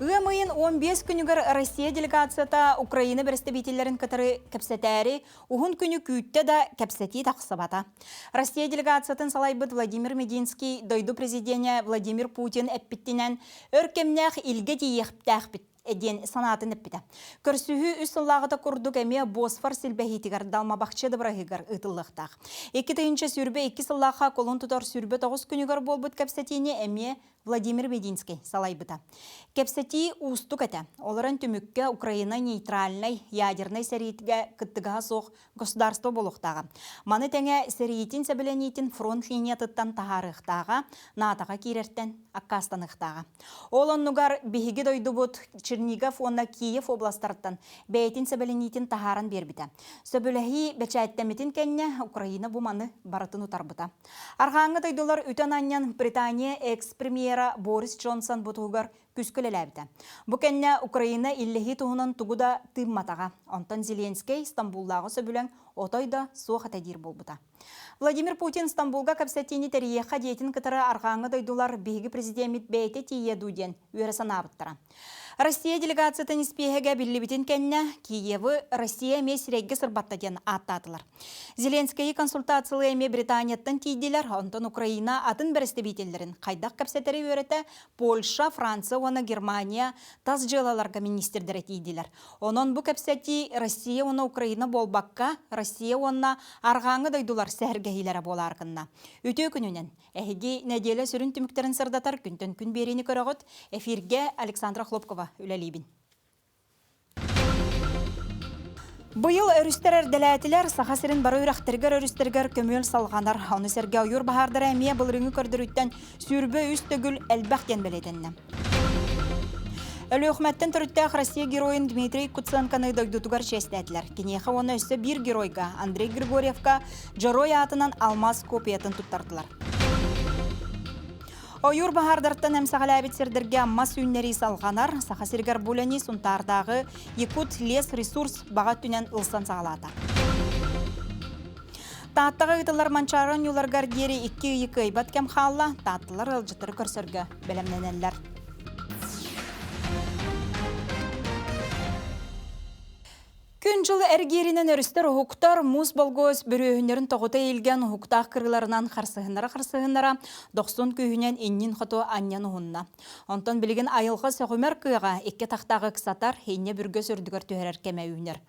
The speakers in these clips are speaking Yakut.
Ыам ыйын 15 күнүгэр Россия делегацията Украина бэрэстэбиитэллэрин кытары кэпсэтээри уһун күнү күүттэ да кэпсэтии тахсыбата. Россия делегациятын салайбыт Владимир Мединский дойду президенэ Владимир Путин эппиттинэн өр кэмнээх илгэ тиийиэхтээхпит диэн санаатын эппитэ. Көрсүһүү үс сыллааҕыта курдук эмиэ Босфор силбэһиитигэр Далмабахчы дыбарыһыгар ыытыллыахтаах. 2022 сыллаахха кулун тутар 29 күнүгэр буолбут кэпсэтиини эмиэ Владимир Мединский салайбыта. Кэпсэтии уустук этэ. Олорон түмүккэ Украина нейтральнай ядернай сэриитгэ кыттыгаһа суох государство буолуохтааҕа. Маны тэҥэ сэриитин сэбилэниитин фронт линиятыттан таһаарыахтааҕа, НАТО-ҕа киирэртэн аккаастаныахтааҕа. Ол оннугар биһиги дойдубут Чернигов уонна Киев областарыттан бэйэтин сэбилэниитин таһааран биэрбитэ. Сөбүлэһии бэчээттэммитин кэннэ Украина бу маны барытын утарбыта. Арҕааҥҥы дойдулар үтэн-анньан Британия экс-премьера Борис Джонсон бу туһугар күүскэ үлэлээбитэ. Бу кэннэ Украина иллэһии туһунан тугу да тыымматаҕа. Онтон Зеленскэй Стамбуллааҕы сөбүлэҥ отой да суох этэ диир буолбута. Владимир Путин Стамбулга кэпсэтиини тэрийиэххэ диэтин кытары арҕааҥҥы дойдулар биһиги президеммит бэйэтэ тиийиэ дуу диэн үөрэ санаабыттара. Россия делегациятын испиэһэгэ биллибитин кэннэ Киевы Россия эмиэ сирэйгэ сырбатта диэн ааттаатылар. Зеленскэйи консультациялыы эмиэ Британияттан тиийдилэр, онтон Украина атын бэрэстэбиитэллэрин хайдах кэпсэтэри үөрэтэ Польша, Франция уонна Германия тас дьыалаларга министрдэрэ тиийдилэр. Онон бу кэпсэтии Россия уонна Украина буолбакка, Россия уонна арҕааҥҥы дойдулар сэһэргэһиилэрэ буолаар гынна. Үтүө күнүнэн! Эһиги нэдиэлэ сүрүн түмүктэрин сырдатар күнтэн күн биэриини көрөҕүт. Эфиргэ Александра Хлопкова үлэлиибин. Быйыл өрүстэр эрдэлээтилэр, Саха сирин бары үрэхтэригэр өрүстэригэр көмүөл салҕанар. Ону сэргэ ойуур баһаардара эмиэ былырыыҥҥы көрдөрүүттэн 23 төгүл элбэх диэн бэлиэтэннэ. Өлүөхүмэттэн төрүттээх Россия геройун Дмитрий Куценконы дойдутугар чиэстээтилэр. Киниэхэ уонна өссө биир геройга Андрей Григорьевка Дьоруой аатынан алмаас копиятын туттардылар. Ойуур баһаардартан эмсэҕэлээбит сирдэргэ мас үүннэрии салҕанар. Саха сиригэр бу үлэни Сунтаардааҕы Якут лес ресурс баҕа өттүнэн ылсан саҕалаата. Тааттаҕа ыытыллар Манчаары оонньууларыгар диэри икки ыйы кыайбат кэм хаалла. Таатталар ыалдьыттары көрсөргө бэлэмнэнэллэр. Күн-дьыл эргииринэн өрүстэр уһуктар, муус болгуос бүрүөһүннэрин тоҕута иилгэн уһуктаах кырыыларынан харсыһыннара-харсыһыннара дохсун күүһүнэн иннин хоту анньан уһунна. Онтон билигин айылҕа сөҕүмэр кыаҕа икки тахтааҕы ыксатар, инньэ бүргэс үрдүгэр түһэрэр кэмэ үүнэр.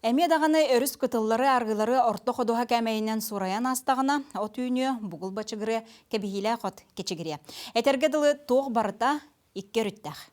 Эмиэ даҕаны өрүс кытыллары аргылары орто ходуһа кээмэйинэн сурайан аастаҕына, от үүнүө, бугул бачыгырыа, кэбиһиилээх от кэчигириэ. Этэргэ дылы туох барыта икки өрүттээх.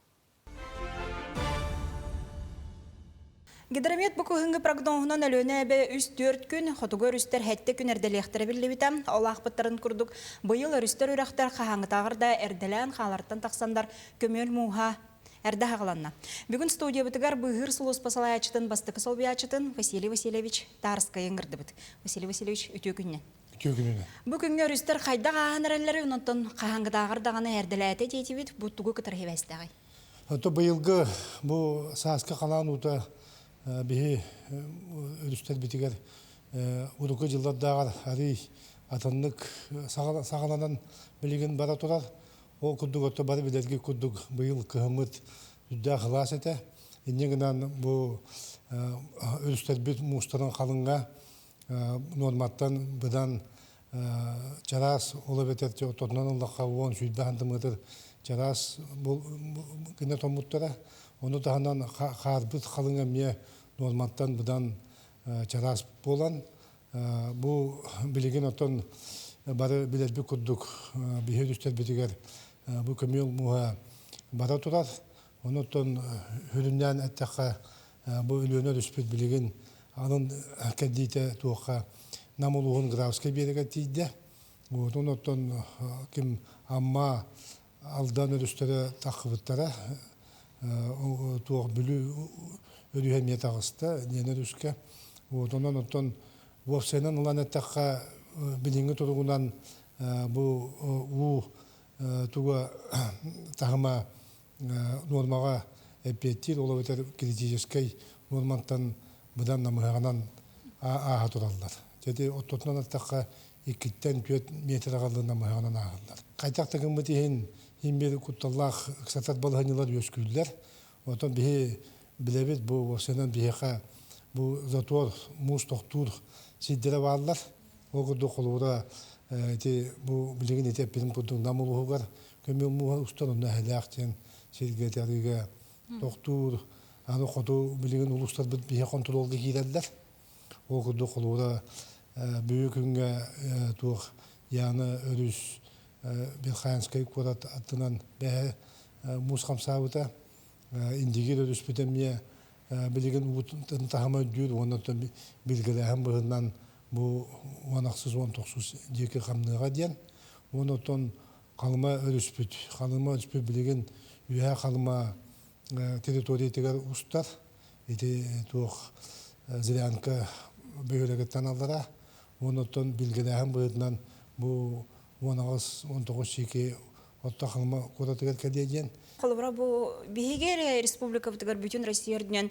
Гидромет бу кыһыҥҥы прогноһунан Өлүөнэ эбэ үс-түөрт күн, хотугу өрүстэр сэттэ күн эрдэлиэхтэрэ биллибитэ. Ол аахпыттарын курдук, быйыл өрүстэр үрэхтэр хаһааҥҥытааҕар да эрдэлээн хаалартан тахсаннар көмүөл мууһа эрдэ аһаҕаланна. Бүгүн студиябытыгар быыһыыр сулууспа салайааччытын бастакы солбуйааччытын Василий Васильевич Тарскайы ыҥырдыбыт. Василий Васильевич, үтүө күнүнэн. Үтүө күнүнэн. Бу күҥҥэ өрүстэр хайдах ааһан эрэллэрий, онтон хаһааҥҥытааҕар даҕаны эрдэлээтэ диэтибит, бу тугу кытары сибээстээҕий? Ото быйылгы бу сааскы халаан уута биһи өрүстэрбитигэр урукку дьыллардааҕар арыый атыннык саҕаланан билигин бара турар. Ол курдук ото бары билэрги курдук быйыл кыһыммыт үрдээх ылаас этэ. Инньэ гынан бу өрүстэрбит муустарын халыҥҥа нуорматтан быдан чараас ол эбэтэр тотунан ыллахха 10-20 сантиметр чараас гына томмуттара. Ону таһынан хаарбыт халыҥ эмиэ нуорматтан быдан чараас буолан бу билигин оттон бары билэрбит курдук биһи өрүстэрбитигэр бу көмүөл мууһа бара турар. Онуттан сүрүннээн эттэххэ бу Өлүөнэ өрүспүт билигин анын кэрдиитэ туохха Нам улууһун Графскай биэрэгэр тиийдэ. Уотун оттон ким Амма Алдан өрүстэрэ таххыбыттара туох Бүлүү өрүһэ эмиэ таҕыста Лена өрүскэ. Уотунан оттон уопсайынан ылан эттэххэ билиҥҥи туругунан бу уу туга таһыма нуормаҕа эппиэттиир, ол эбэтэр критическэй нуормантан быдан намыһаҕынан ааһа тураллар. Дьэ оттотунан аттахха иккиттэн түөрт метр аҕалыы намыһаҕынан ааһаллар. Хайдах да гыммыт иһин Иһин биир кутталлаах ыксатар балаһыанньалар үөскүүллэр. Оттон биһи билэбит бу уопсайынан биһиэхэ бу затор муус тохтуур сирдэрэ бааллар. Ол курдук холобура ити бу билигин ити эппитим курдук Нам улууһугар көмүөл мууһа устар онно эһэлээх диэн сиргэ арыыга тохтуур. Аны хоту билигин улуустарбыт биһи хонтуруолга киирэллэр. Ол курдук холобура бүгүн күҥҥэ туох Яна өрүс Верхоянскай куорат аттынан бэһэ муус хамсаабыта. Индигир өрүспүт эмиэ билигин уутун таһыма үрдүүр уонна билгэлээһин быһыытынан бу 10 ахсыс 19 диэки хамныаҕа диэн. Уонна оттон Халыма өрүспүт. Халыма өрүспүт билигин Үөһээ Халыма территориятыгар устар. Ити туох Зырянка бөһүөлэгиттэн аллара. Уонна оттон билгэлээһин быһыытынан бу 18 19 чиики Орто Халыма куоратыгар кэлиэ диэн. Холобура, бу биһиги эрэ республикабытыгар бүтүн Россия үрдүнэн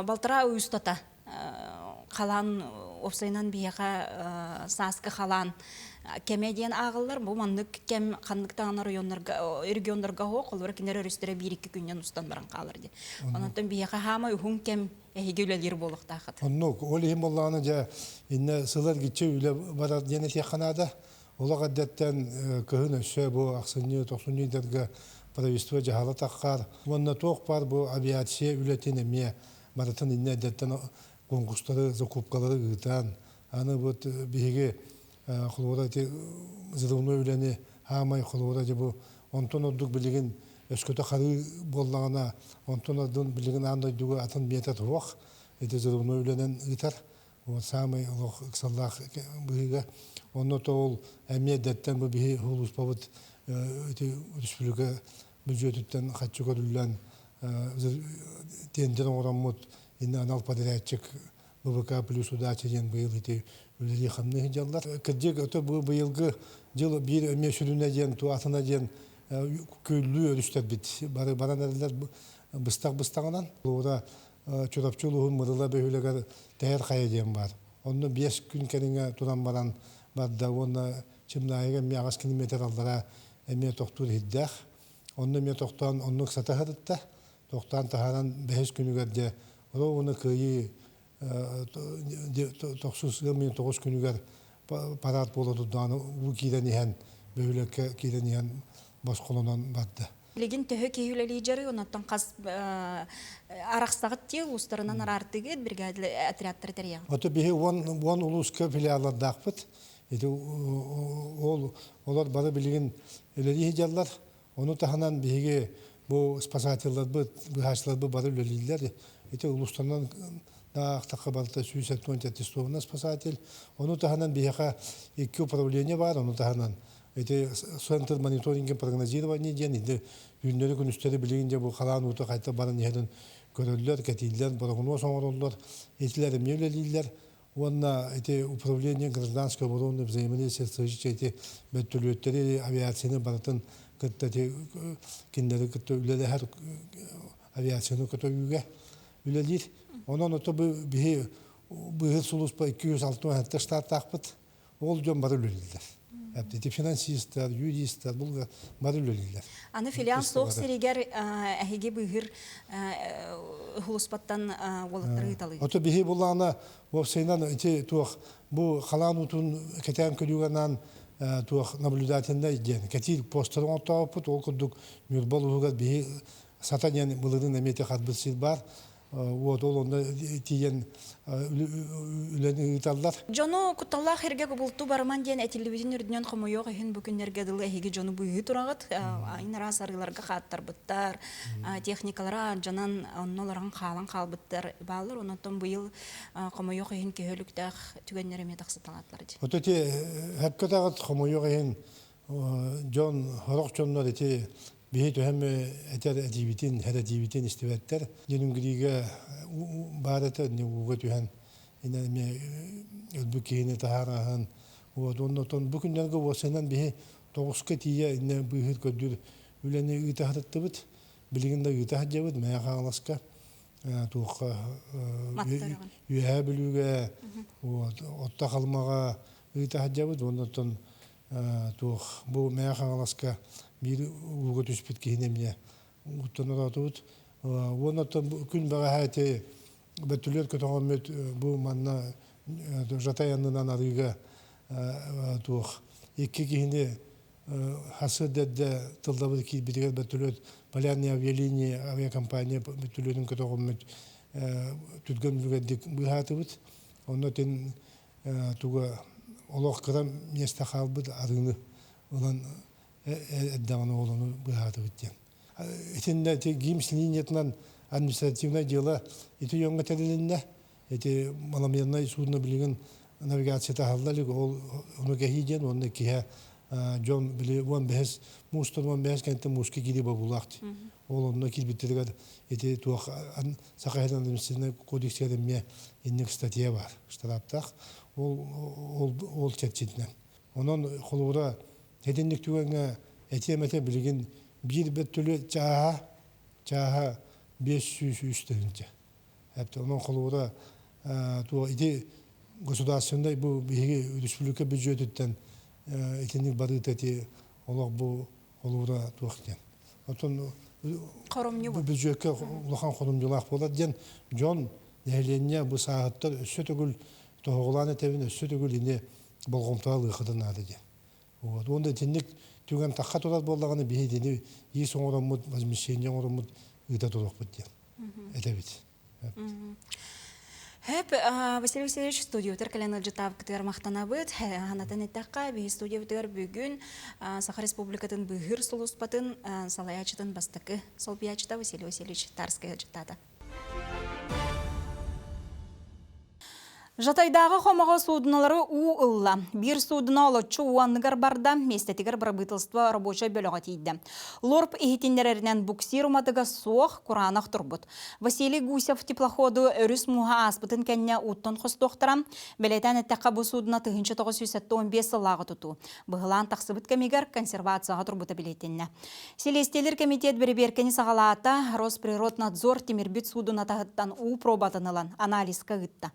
балтараа ый устата халаан уопсайынан биһиэхэ сааскы халаан кэмэ диэн ааҕыллар. Бу маннык кэм ханнык даҕаны районнарга, регионнарга оһох, холобура кинилэр өрүстэрэ биир-икки күннэн устан баран хаалар диэн. Онон биһиэхэ хаамай уһун кэм эһиги үлэлиир буолуохтаахыт. Оннук. Ол иһин буоллаҕына дьэ иннэ сыл эргиччи үлэ барар диэн этиэххэ наада. Олох эрдэттэн кыһын өссө бу ахсынньы, тохсунньу ыйдарга правительство дьаһала таххар. Уонна туох баар бу авиация үлэтин эмиэ барытын иннэ эрдэттэн конкурстары, закупкалары ыытан, аны вот биһиги холобура ити взрывной үлэни хаамай холобура дьэ бу онтон ордук билигин өскөтө харыы буоллаҕына онтон ордун билигин аан дойдуга атын метод суох ити взрывной үлэнэн ыытар вот самый олох ыксаллаах быһыыга онно то ол эмиэ эрдэттэн бу биһи улууспабыт ити республика бюджетиттэн хаччы көрүллэн тендер оҥороммут инне анал подрядчик БВК плюс удача диэн быйыл ити үлэлии хамныы сылдьаллар. Кырдьык, ото бу быйылгы дьыл биир эмиэ сүрүнэ диэн туатына диэн күллүү өрүстэрбит бары баран эрэллэр быстах быстаҕынан. Ура Чурапчы улууһун Мырыла бөһүөлэгэр Тэһэр хайа диэн баар. Онно 5 күн кэриҥэ туран баран барда уонна Чымнаайыга эмиэ 8 километр аллара эмиэ тохтуур иһирдээх. Онно эмиэ тохтоон оннук сата сырытта. Тохтоон таһааран бэһис күнүгэр дьэ ровно кыайыы тохсус ыам ыйын тоҕус күнүгэр парад буола турдаҕына уу киирэн иһэн бөһүөлэккэ киирэн иһэн босхолонон барда. Билигин төһө киһи үлэлии дьарый, онтон хас арахсаҕыт дии улуустарынан араартыгыт, бригада отрядтары тэрийэҕит? Ото биһи 10 улууска филиаллардаахпыт. Ити ол олор бары билигин үлэлии сылдьаллар. Ону таһынан биһиги бу спасателларбыт, быһааччыларбыт бары үлэлииллэр. Ити улустанан даахтахха барыта 170 аттестованный спасатель. Ону таһынан биһиэхэ икки управление баар, ону таһынан ити центр мониторинга прогнозирования диэн ити түүннэри күнүстэри билигин дьэ бу халаан уута хайта баран иһэрин көрөллөр, кэтииллэр, борогунуос оҥороллор. Итилэр эмиэ үлэлииллэр. Уонна ити управление гражданской обороны взаимодействие с эти бөртөлүөттэри, авиацияны барытын кытта ити кинилэри кытта үлэлэһэр авиацияны көтөүүгэ үлэлиир. Онон ото бу биһи быыһыт сулууспа 267 штаттаахпыт. Ол дьон бары үлэлииллэр. Ити финансистар, юристар, бұл бары үлэлииллэр. Аны филиал суох сиригэр эһиги быыһыр улуспаттан уолаттары ыыталыы. Ото биһи буллаҕына уопсайынан ити туох бу халаан уутун кэтээн көрүүгэ туох наблюдательнай диэн кэтиир постары оҥортообуппут. Ол курдук Ньурба улууһугар биһи Сата диэн былырыын эмиэ ити харбыт сир баар. Вот ол онно тиийэн үлэни ыыталлар. Дьону кутталлаах эргэ кубултуу барыман диэн этиллибитин үрдүнэн хомойуох иһин бу күннэргэ дылы эһиги дьону быыһыы тураҕыт. Айн араас арыыларга хааттарбыттар, техникалара ардьанан онно олорон хаалан хаалбыттар бааллар. Онон быйыл хомойуох иһин киһи өлүктээх түгэннэр эмиэ тахсыталаатылар дии. Вот эти хэпкэ таҕыт хомойуох иһин дьон сорох дьоннор ити Биһи төһөм этэр этиибитин, эрэтиибитин истибэттэр. Дьинингириигэ баар этэ, ууга түһэн эмиэ өлбүт киһини таһаараһын. Вот оннотон бу күннэргэ уопсайынан биһи тоҕуска тиийэ инне быыһыыр көрдүүр үлэни ыыта сырыттыбыт. Билигин да ыыта сылдьабыт Мэйэ Хаҥаласка туохха Үөһээ Бүлүүгэ вот Отто Халымаҕа ыыта сылдьабыт. Оннотон туох бу Мэйэ Хаҥаласка. Биир ууга түспүт киһини эмиэ ууттан ороотубут. Уонна оттон күн бэҕэһээ ити бөтүлүөт көтөҕөммүт бу манна Жатай аннынан арыыга туох икки киһини хасыр эрдэ тыллабыт киирбитигэр бөтүлүөт Полярные авиалинии авиакомпания бөтүлүөтүн көтөҕөммүт түргэн үлүгэрдик быыһаатыбыт. Онно тин туга олох кыра миэстэ хаалбыт арыыны ылан эрдэҕинэ оҕолону быыһаатыбыт диэн. Итиннэ ити ГИМС линиятынан административнай дьыала ити дьоҥҥо тэрилиннэ. Ити маломернай судно билигин навигацията аһылла илик, ол ону кэһии диэн уонна киһи дьон били 15 муустан 15 кэнтэн мууска киирии бобуулаах дии. Ол онно киирбиттэригэр ити туох Саха сирин административнай кодексыгар эмиэ инник статья баар, штрафтаах. Ол ол ол чэрчитинэн. Онон холобура итинник түгэҥҥэ этиэм этэ билигин биир бөттүлү чааһа чааһа 503 тыһыынча. Онон холобура туох ити государственнай бу биһиги республика бюджетиттэн итинник барыыта ити олох бу холобура туох диэн. Оттон Хоромньу бу бюджекка улахан хоромньулаах буолар диэн дьон нэһилиэнньэ бу сааһыттар өссө төгүл тоһоҕолоон этэбин өссө төгүл ини болҕомтоҕо ылыаххытын наада диэн. Вот. Уонна итинник түгэн тахха турар буоллаҕына биһи итини иис оҥороммут, возмещение оҥороммут ыыта туруохпут диэн этэбит. Хөп, Василий Васильевич студиятыгар кэлэн ыалдьыттаабыккытыгар махтанабыт. Ханатан эттэххэ, биһи студиябытыгар бүгүн Саха Республикатын быыһыыр сулууспатын салайааччытын бастакы солбуйааччыта Василий Васильевич Тарскай ыалдьыттаата. Жатайдааҕы хомоҕо суудуналары уу ылла. Биир суудуна олоччу уу анныгар барда, миэстэтигэр бырабыыталыстыба рабочай бөлөҕө тиийдэ. Лорп иһитиннэрэринэн буксир уматыга суох, кураанах турбут. Василий Гусев теплоходу өрүс мууһа ааспытын кэннэ ууттан хостуохтара. Бэлиэтээн эттэххэ, бу суудуна 1975 сыллааҕы тутуу. Быһылаан тахсыбыт кэмигэр консервацияҕа турбута билиэтиннэ. Силиэстийэлиир кэмитиэт бэрэбиэркэни саҕалаата, Росприроднадзор тимирбит суудуна таһыттан уу пробатын ылан анализка ыытта.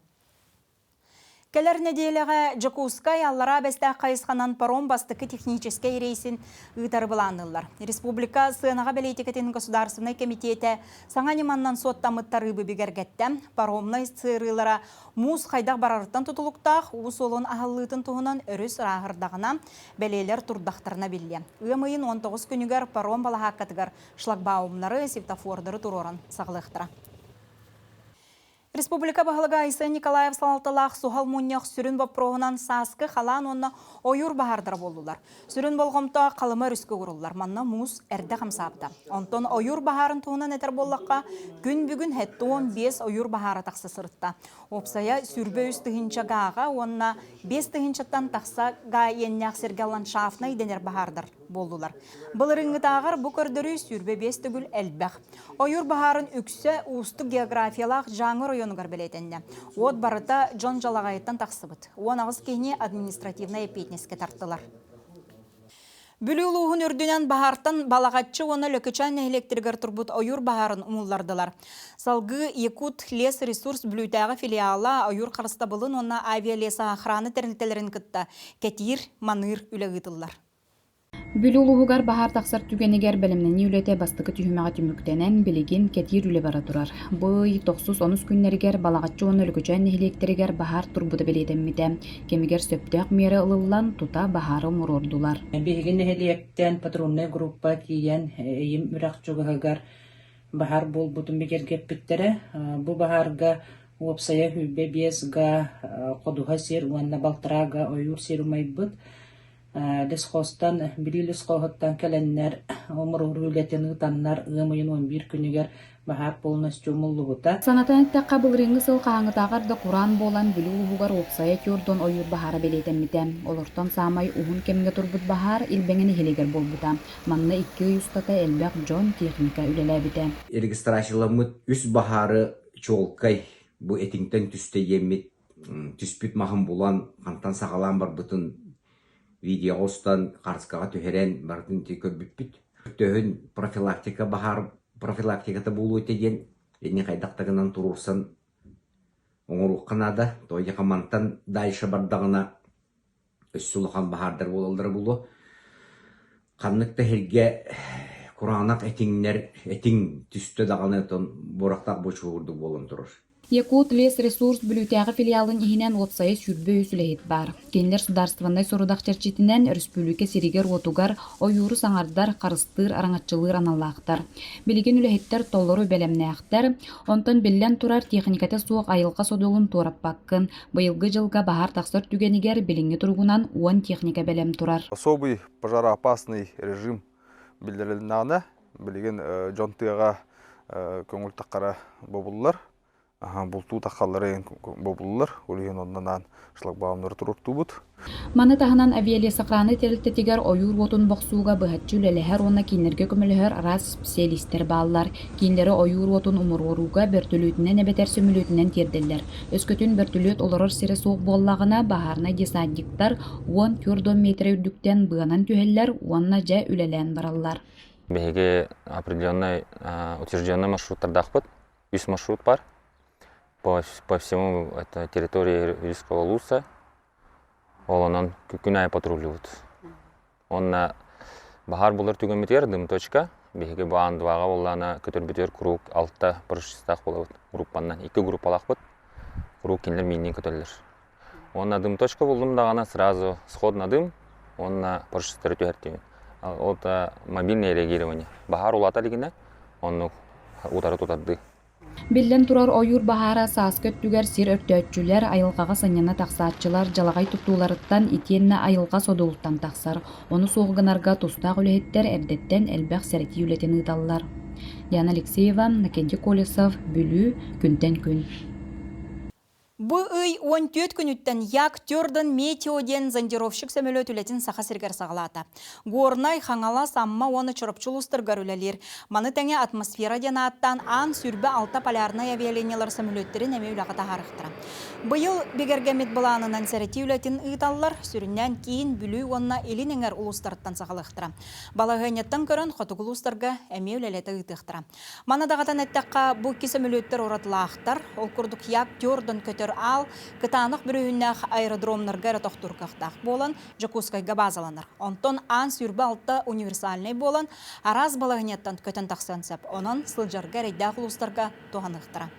Кэлэр нэдиэлэҕэ Дьокуускай Аллараа Бэстээх хайысханан паром бастакы техническэй рейсин ыытары былаанныыллар. Республика сыанаҕа бэлиитикэтин государственнай кэмитиэтэ саҥа ньыманнан суоттаммыт тарыыбы бигэргэттэ. Паромнай сырыылара муус хайдах барарыттан тутулуктаах уу суолун аһыллыытын туһунан өрүс ырааһырдаҕына, бэлиэлэр турдахтарына биллиэ. Ыам ыйын 19 күнүгэр паром балаһааккатыгар шлагбаумнары, светофордары туруоран саҕалыахтара. Республика баһылыга Айсен Николаев салалталаах суһал мунньах сүрүн боппуруоһунан сааскы халаан уонна ойуур баһаардара буоллулар. Сүрүн болҕомто Халыма өрүскэ ууруллар. Манна муус эрдэ хамсаабыта. Онтон ойуур баһаарын туһунан этэр буоллахха, күн бүгүн 75 ойуур баһаара тахса сырытта. Уопсайа 23 тыһыынча гааҕа уонна 5 тыһыынчаттан тахса гаа иэннээх сиргэ ландшафтнай дэнэр баһаардар буоллулар. Былырыыҥҥытааҕар бу көрдөрүү 25 төгүл элбэх. Ойуур баһаарын үксэ уустук географиялаах Дьааҥы оройуонугар бэлиэтэннэ. Уот барыта дьон дьалаҕайыттан тахсыбыт. 18 киһини административнай эппиэтинэскэ тартылар. Бүлүү улууһун үрдүнэн баһаартан Балаҕаччы уонна Лөкөчөөн нэһилиэктэригэр турбут ойуур баһаарын умуллардылар. Салгыы Якут лесресурс Бүлүүтээҕи филиала ойуур харыстабылын уонна авиалесоохрана тэрилтэлэрин кытта кэтиир, маныыр үлэ ыытыллар. Бүлүү улууһугар баһаар тахсар түгэнигэр бэлэмнэнии үлэтэ бастакы түһүмэҕэ түмүктэнэн, билигин кэтиир үлэ бара турар. Бу ый тохсус онус күннэригэр Балаҕаччы уонна Лөкөчөөн нэһилиэктэригэр баһаар турбута бэлиэтэммитэ. Кэмигэр сөптөөх миэрэ ылыллан, тута баһаары умуруордулар. Биһиги нэһилиэктэн патрульнай группа тиийэн Эйим үрэх чугаһыгар баһаар буолбутун бигэргэппиттэрэ. Бу баһаарга уопсайа 25 га ходуһа сир уонна балтараа га ойуур сир умайбыт. Лесхозтан, Бүлүү лесхоһуттан кэлэннэр умуруоруу үлэтин ыытаннар ыам ыйын 11 күнүгэр баһаар полностью умуллубута. Санатан эттэххэ, былырыыҥҥы сыл хаһааҥҥытааҕар да кураан буолан, Бүлүү улууһугар уопсайа түөрт ойуур баһаара бэлиэтэммитэ. Олортон саамай уһун кэмҥэ турбут баһаар Илбэҥэ нэһилиэгэр буолбута. Манна икки ый устата элбэх дьон, техника үлэлээбитэ. Регистрацияламмыт үс баһаары чуолкай бу этиҥтэн түстэ диэммит түспүт маһын булан, хантан саҕалаан барбытын видеоҕа устан, харыскаҕа түһэрэн барытын ити көрбүппүт. Төһүн профилактика баһаар профилактиката буолуо этэ диэн ини хайдах да гынан туруорсан оҥоруохха наада. Тоҕо мантан дальше бардаҕына өссө улахан баһаардар буолаллара буолуо. Ханнык да сиргэ кураанах этиҥнэр этиҥ түстэ даҕаны оттон буорахтаах бочуок курдук буолан турар. Якут лесресурс Бүлүүтээҕи филиалын иһинэн уопсайа 23 үлэһит баар. Кинилэр судаарыстыбаннай сорудах чэрчитинэн өрөспүүбүлүкэ сиригэр-уотугар ойууру саҥардар, харыстыыр, араҥаччылыыр аналлаахтар. Билигин үлэһиттэр толору бэлэмнээхтэр, онтон биллэн турар, тиэхиньикэтэ суох айылҕа содулун туораппаккын. Быйылгы дьылга баһаар тахсар түгэнигэр билиҥҥи туругунан 10 техника бэлэм турар. Особый пожароопасный режим биллэрилиннэҕинэ, билигин дьон тыаҕа көҥүл таххара бобуллар. Бултуу таххаллара бобуллар. Ол иһин онно шлагбаумнары туруортуубут. Маны таһынан авиалесохрана тэрилтэтигэр ойуур уотун бохсууга быһаччы үлэлэһэр уонна кинилэргэ көмөлөһөр араас специалистэр бааллар. Кинилэри ойуур уотун умуруорууга бөртөлүөтүнэн эбэтэр сөмөлүөтүнэн тиэрдэллэр. Өскөтүн бөртөлүөт олорор сирэ суох буоллаҕына, баһаарынай десантниктар 14 миэтэрэ үрдүктэн быанан түһэллэр уонна дьэ үлэлээн бараллар. Биһиги определенный утвержденный маршруттардаахпыт. Үс маршрут бар. По, по всему это территории Юрского улуса. Ол онон күн аайы патруллуубут. Уонна баһаар булар түгэммитигэр дым точка. Биһиги бу аан дваҕа буоллаҕына көтөрбүтүгэр куруук алта парашютистаах буолабыт группаннан. Икки группалаахпыт. Куруук кинилэр мииннин көтөллөр. Уонна дым точка буллум даҕаны сразу сход на дым уонна парашюттары түһэртиибин. Ол да мобильное реагирование. Баһаар улаата илигинэ оннук утары тутардыы. Биллэн турар, ойуур баһаара сааскы өттүгэр сир өртөөччүлэр, айылҕаҕа сынньана тахсааччылар дьалаҕай туттууларыттан итиэннэ айылҕа содулуттан тахсар. Ону суох гынарга тустаах үлэһиттэр эрдэттэн элбэх сэрэтии үлэтин ыыталлар. Диана Алексеева, Накентий Колесов, Бүлүү, Күнтэн күн. Бу ый 14 күнүттэн Як Тёрден Метео диэн зондировщик сөмөлүөт үлэтин Саха сиригэр саҕалаата. Горнай, Хаҥалас, Амма уонна Чурапчы улуустарыгар үлэлиир. Маны тэҥэ атмосфера диэн ааттаан аан 26 полярнай авиалиниялар сөмөлүөттэрин эмиэ үлэҕэ таһаарыахтара. Быйыл бигэргэммит былаанынан сэрэтии үлэтин ыыталлар, сүрүннээн Киин, Бүлүү уонна Илин эҥэр улуустарыттан саҕалыахтара. Балаһыанньаттан көрөн хотугу улуустарга эмиэ үлэлэтэ ыытыахтара. Маны даҕатан эттэххэ, бу икки сөмөлүөттэр уратылаахтар. Ол курдук Як Тёрдон көтөр аал кытаанах бүрүөһүннээх аэродромнарга эрэ тохтуур кыахтаах буолан, Дьокуускайга баазаланар. Онтон Аан 26 универсальнай буолан, араас балаһыанньаттан көтөн тахсыан сөп. Онон сылдьарга эрэйдээх улуустарга туһаныахтара.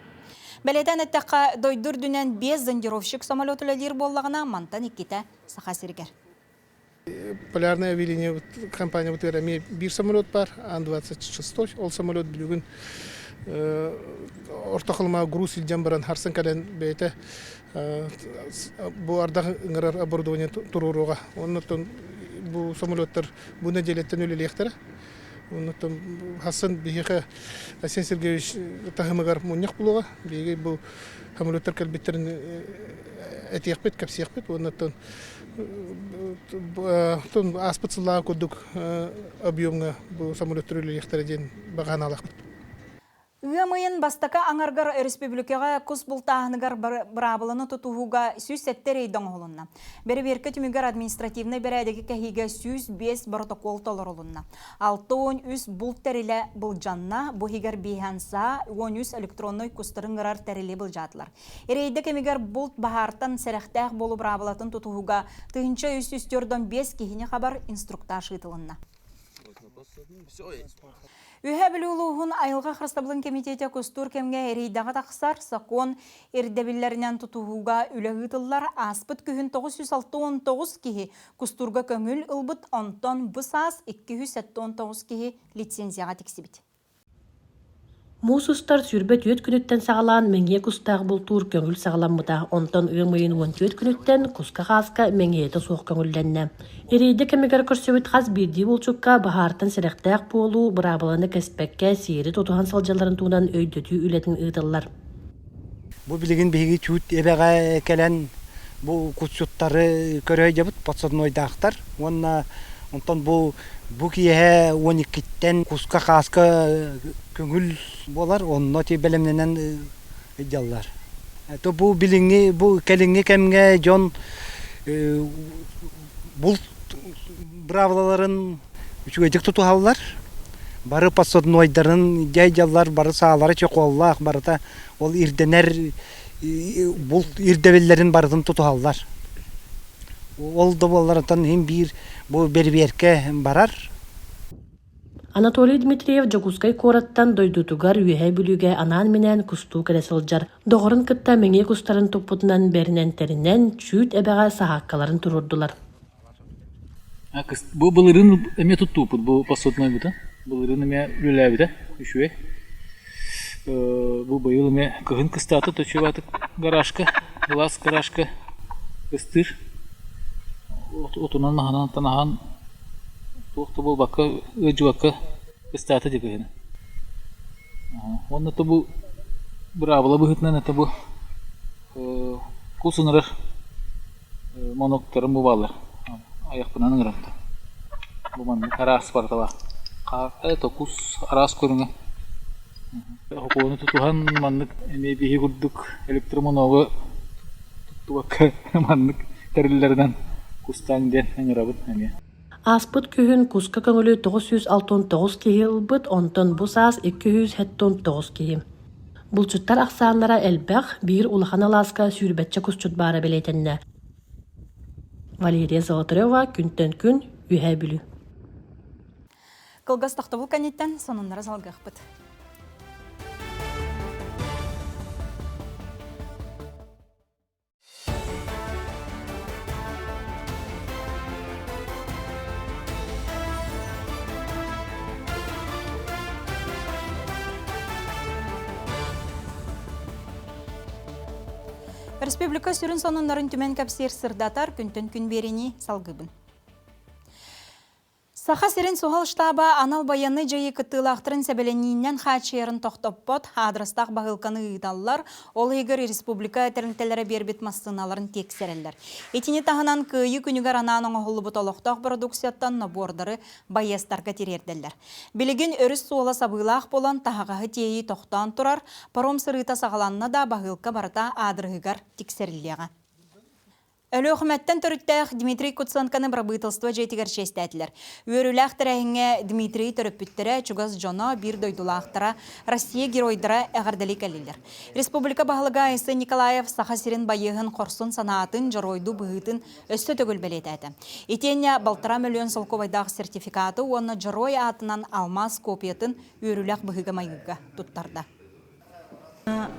Бэлиэтээн эттэххэ, дойду үрдүнэн биэс зондировщик самолет үлэлиир буоллаҕына, мантан иккитэ Саха сиригэр. Полярное авиалиния компаниябытыгар эмиэ биир самолет бар, Ан-26. Ол самолет бүгүн Орто Халымаҕа груз илдьэн баран харсан кэлэн бэйэтэ бу ардах ыҥырар оборудование туруоруоҕа. Оннуттан бу самолеттар бу нэдиэлэттэн үлэлиэхтэрэ. Оннуттан хассан биһиэхэ Айсен Сергеевич таһымыгар мунньах буолуоҕа. Биһиги бу самолеттар кэлбиттэрин этиэхпит, кэпсиэхпит. Уоннаттан ааспыт сыллааҕы курдук объемҥа бу самолеттар үлэлиэхтэрэ диэн баҕа санаалаахпыт. Ыам ыйын бастакы аҥаргар өрөспүүбүлүкэҕэ кус бултааһыныгар быраабыланы тутуһууга 107 рейд оҥоһулунна. Бэрэбиэркэ түмүгэр административнай бэрээдэги кэһиигэ 105 боротокуол толорулунна. 63 булт тэрилэ былдьанна, бу иһигэр биэһэн саа, 13 электроннай кустарын ыҥырар тэрили былдьаатылар. Рейдэ кэмигэр булт баһаартан сэрэхтээх буолуу быраабылатын тутуһууга 1345 киһини хабар инструктаж ыытылынна. Үһэ Бүлүү улууһун айылҕа харыстабылын кэмитиэтэ кустуур кэмҥэ рейдэҕэ тахсар сокуон ирдэбиллэринэн тутуһууга үлэ ыытыллар. Ааспыт күһүн 969 киһи кустуурга көҥүл ылбыт, онтон бу саас 279 киһи лицензияҕа тиксибит. Муус устар 24 күнүттэн саҕалаан мэҥиэ кустаах бултуур көҥүл саҕаламмыта, онтон ыам ыйын 14 күнүттэн куска-хааска мэҥиэтэ суох көҥүллэннэ. Рейдэ кэмигэр көрсүбүт хас биирдии булчукка баһаартан сэрэхтээх буолуу, быраабыланы кэспэккэ, сиэри тутуһан сылдьалларын туһунан өйдөтүү үлэтин ыытыллар. Бу билигин биһиги Чуут эбэҕэ кэлэн бу кусчуттары көрө сылдьабыт, подсаднойдаахтар уонна онтон бу бу киэһэ 12-ттэн куска-хааска көҥүл буолар, онно ити бэлэмнэнэн сылдьаллар. То бу билиҥҥи бу кэлиҥҥи кэмҥэ дьон булт быраабылаларын үчүгэйдик тутуһаллар. Бары подсаднойдарын дьайдьаллар, бары саалара чехоллаах, барыта ол ирдэнэр булт ирдэбиллэрин барытын тутуһаллар. Ол да буоллар, оттон иһин биир бу бэрибиэркэ барар. Анатолий Дмитриев Дьокуускай куораттан дойдутугар Үөһээ Бүлүүгэ анаан-минээн кустуу кэлэ сылдьар. Доҕорун кытта мэҥиэ кустарын туппутунан бэринэн-тэринэн, Чүүт эбэҕэ саһааккаларын туруордулар. Бу былырыын эмиэ туттууппут бу посуднойбутун. Былырыын эмиэ үлэлээбитэ үчүгэй. Бу быйыл эмиэ кыһын кыстаата точиватык гаражка, глаз гаражка кыстыыр. Отунан маһынан танаһан туох да буолбакка, ыалдьыбакка кыстаата дии кыһыны. Уонна то бу быраабыла быһыытынан это бу кус ыҥырар Монуктарым бу бааллар. Айахпынан ыҥырамта. Бу маннык араас барыта баар. Хаарта, токус араас көрүҥэ. Сокуону тутуһан маннык эмиэ биһи курдук электромоногу туттубакка маннык тэриллэринэн кустаан диэн ыҥырабын эмиэ. Ааспыт күһүн куска көҥүлү 969 киһи ылбыт, онтон бу саас 279 киһи. Булчуттар ахсааннара элбэх, биир улахан алааска сүүрбэччэ кусчут баара бэлиэтэннэ. Валерия Золотарева күнтэн күн Үөһээ Бүлүү. Кылгас тохтобул кэнниттэн сонуннары салгыахпыт. Республика сүрүн сонуннарын түмэн кэпсиир сырдатар күнтэн күн биэриини салгыыбын. Саха сирин суһал штаба анал байыаннай дьайыы кыттыылаахтарын сэбилэниинэн хааччыйарын тохтоппот, аадырыстаах баһыылканы ыыталлар, ол иһигэр республика тэрилтэлэрэ биэрбит массыыналарын тиэксэрэллэр. Итини таһынан Кыайыы күнүгэр анаан оҥоһуллубут олохтоох бородууксуйаттан нобуордары байыастарга тириэрдэллэр. Билигин өрүс суола сабыылаах буолан таһаҕаһы тиэйии тохтоон турар, паром сырыыта саҕаланна да баһыылка барыта аадырыһыгар тиксэриллиэҕэ. Өлүөхүмэттэн төрүттээх Дмитрий Куценконы бырабыыталыстыба дьиэтигэр чиэстээтилэр. Үөрүүлээх тэрээһиҥҥэ Дмитрий төрөппүттэрэ, чугас дьоно, биир дойдулаахтара, Россия геройдара эҕэрдэлии кэллилэр. Республика баһылыга Айсен Николаев Саха сирин байыаһын хорсун санаатын, дьоруойдуу быһыытын өссө төгүл бэлиэтээтэ. Итиэннэ балтараа мөлүйүөн солкуобайдаах сертификаты уонна дьоруой аатынан алмаас копиятын үөрүүлээх быһыыга-майгыга туттарда.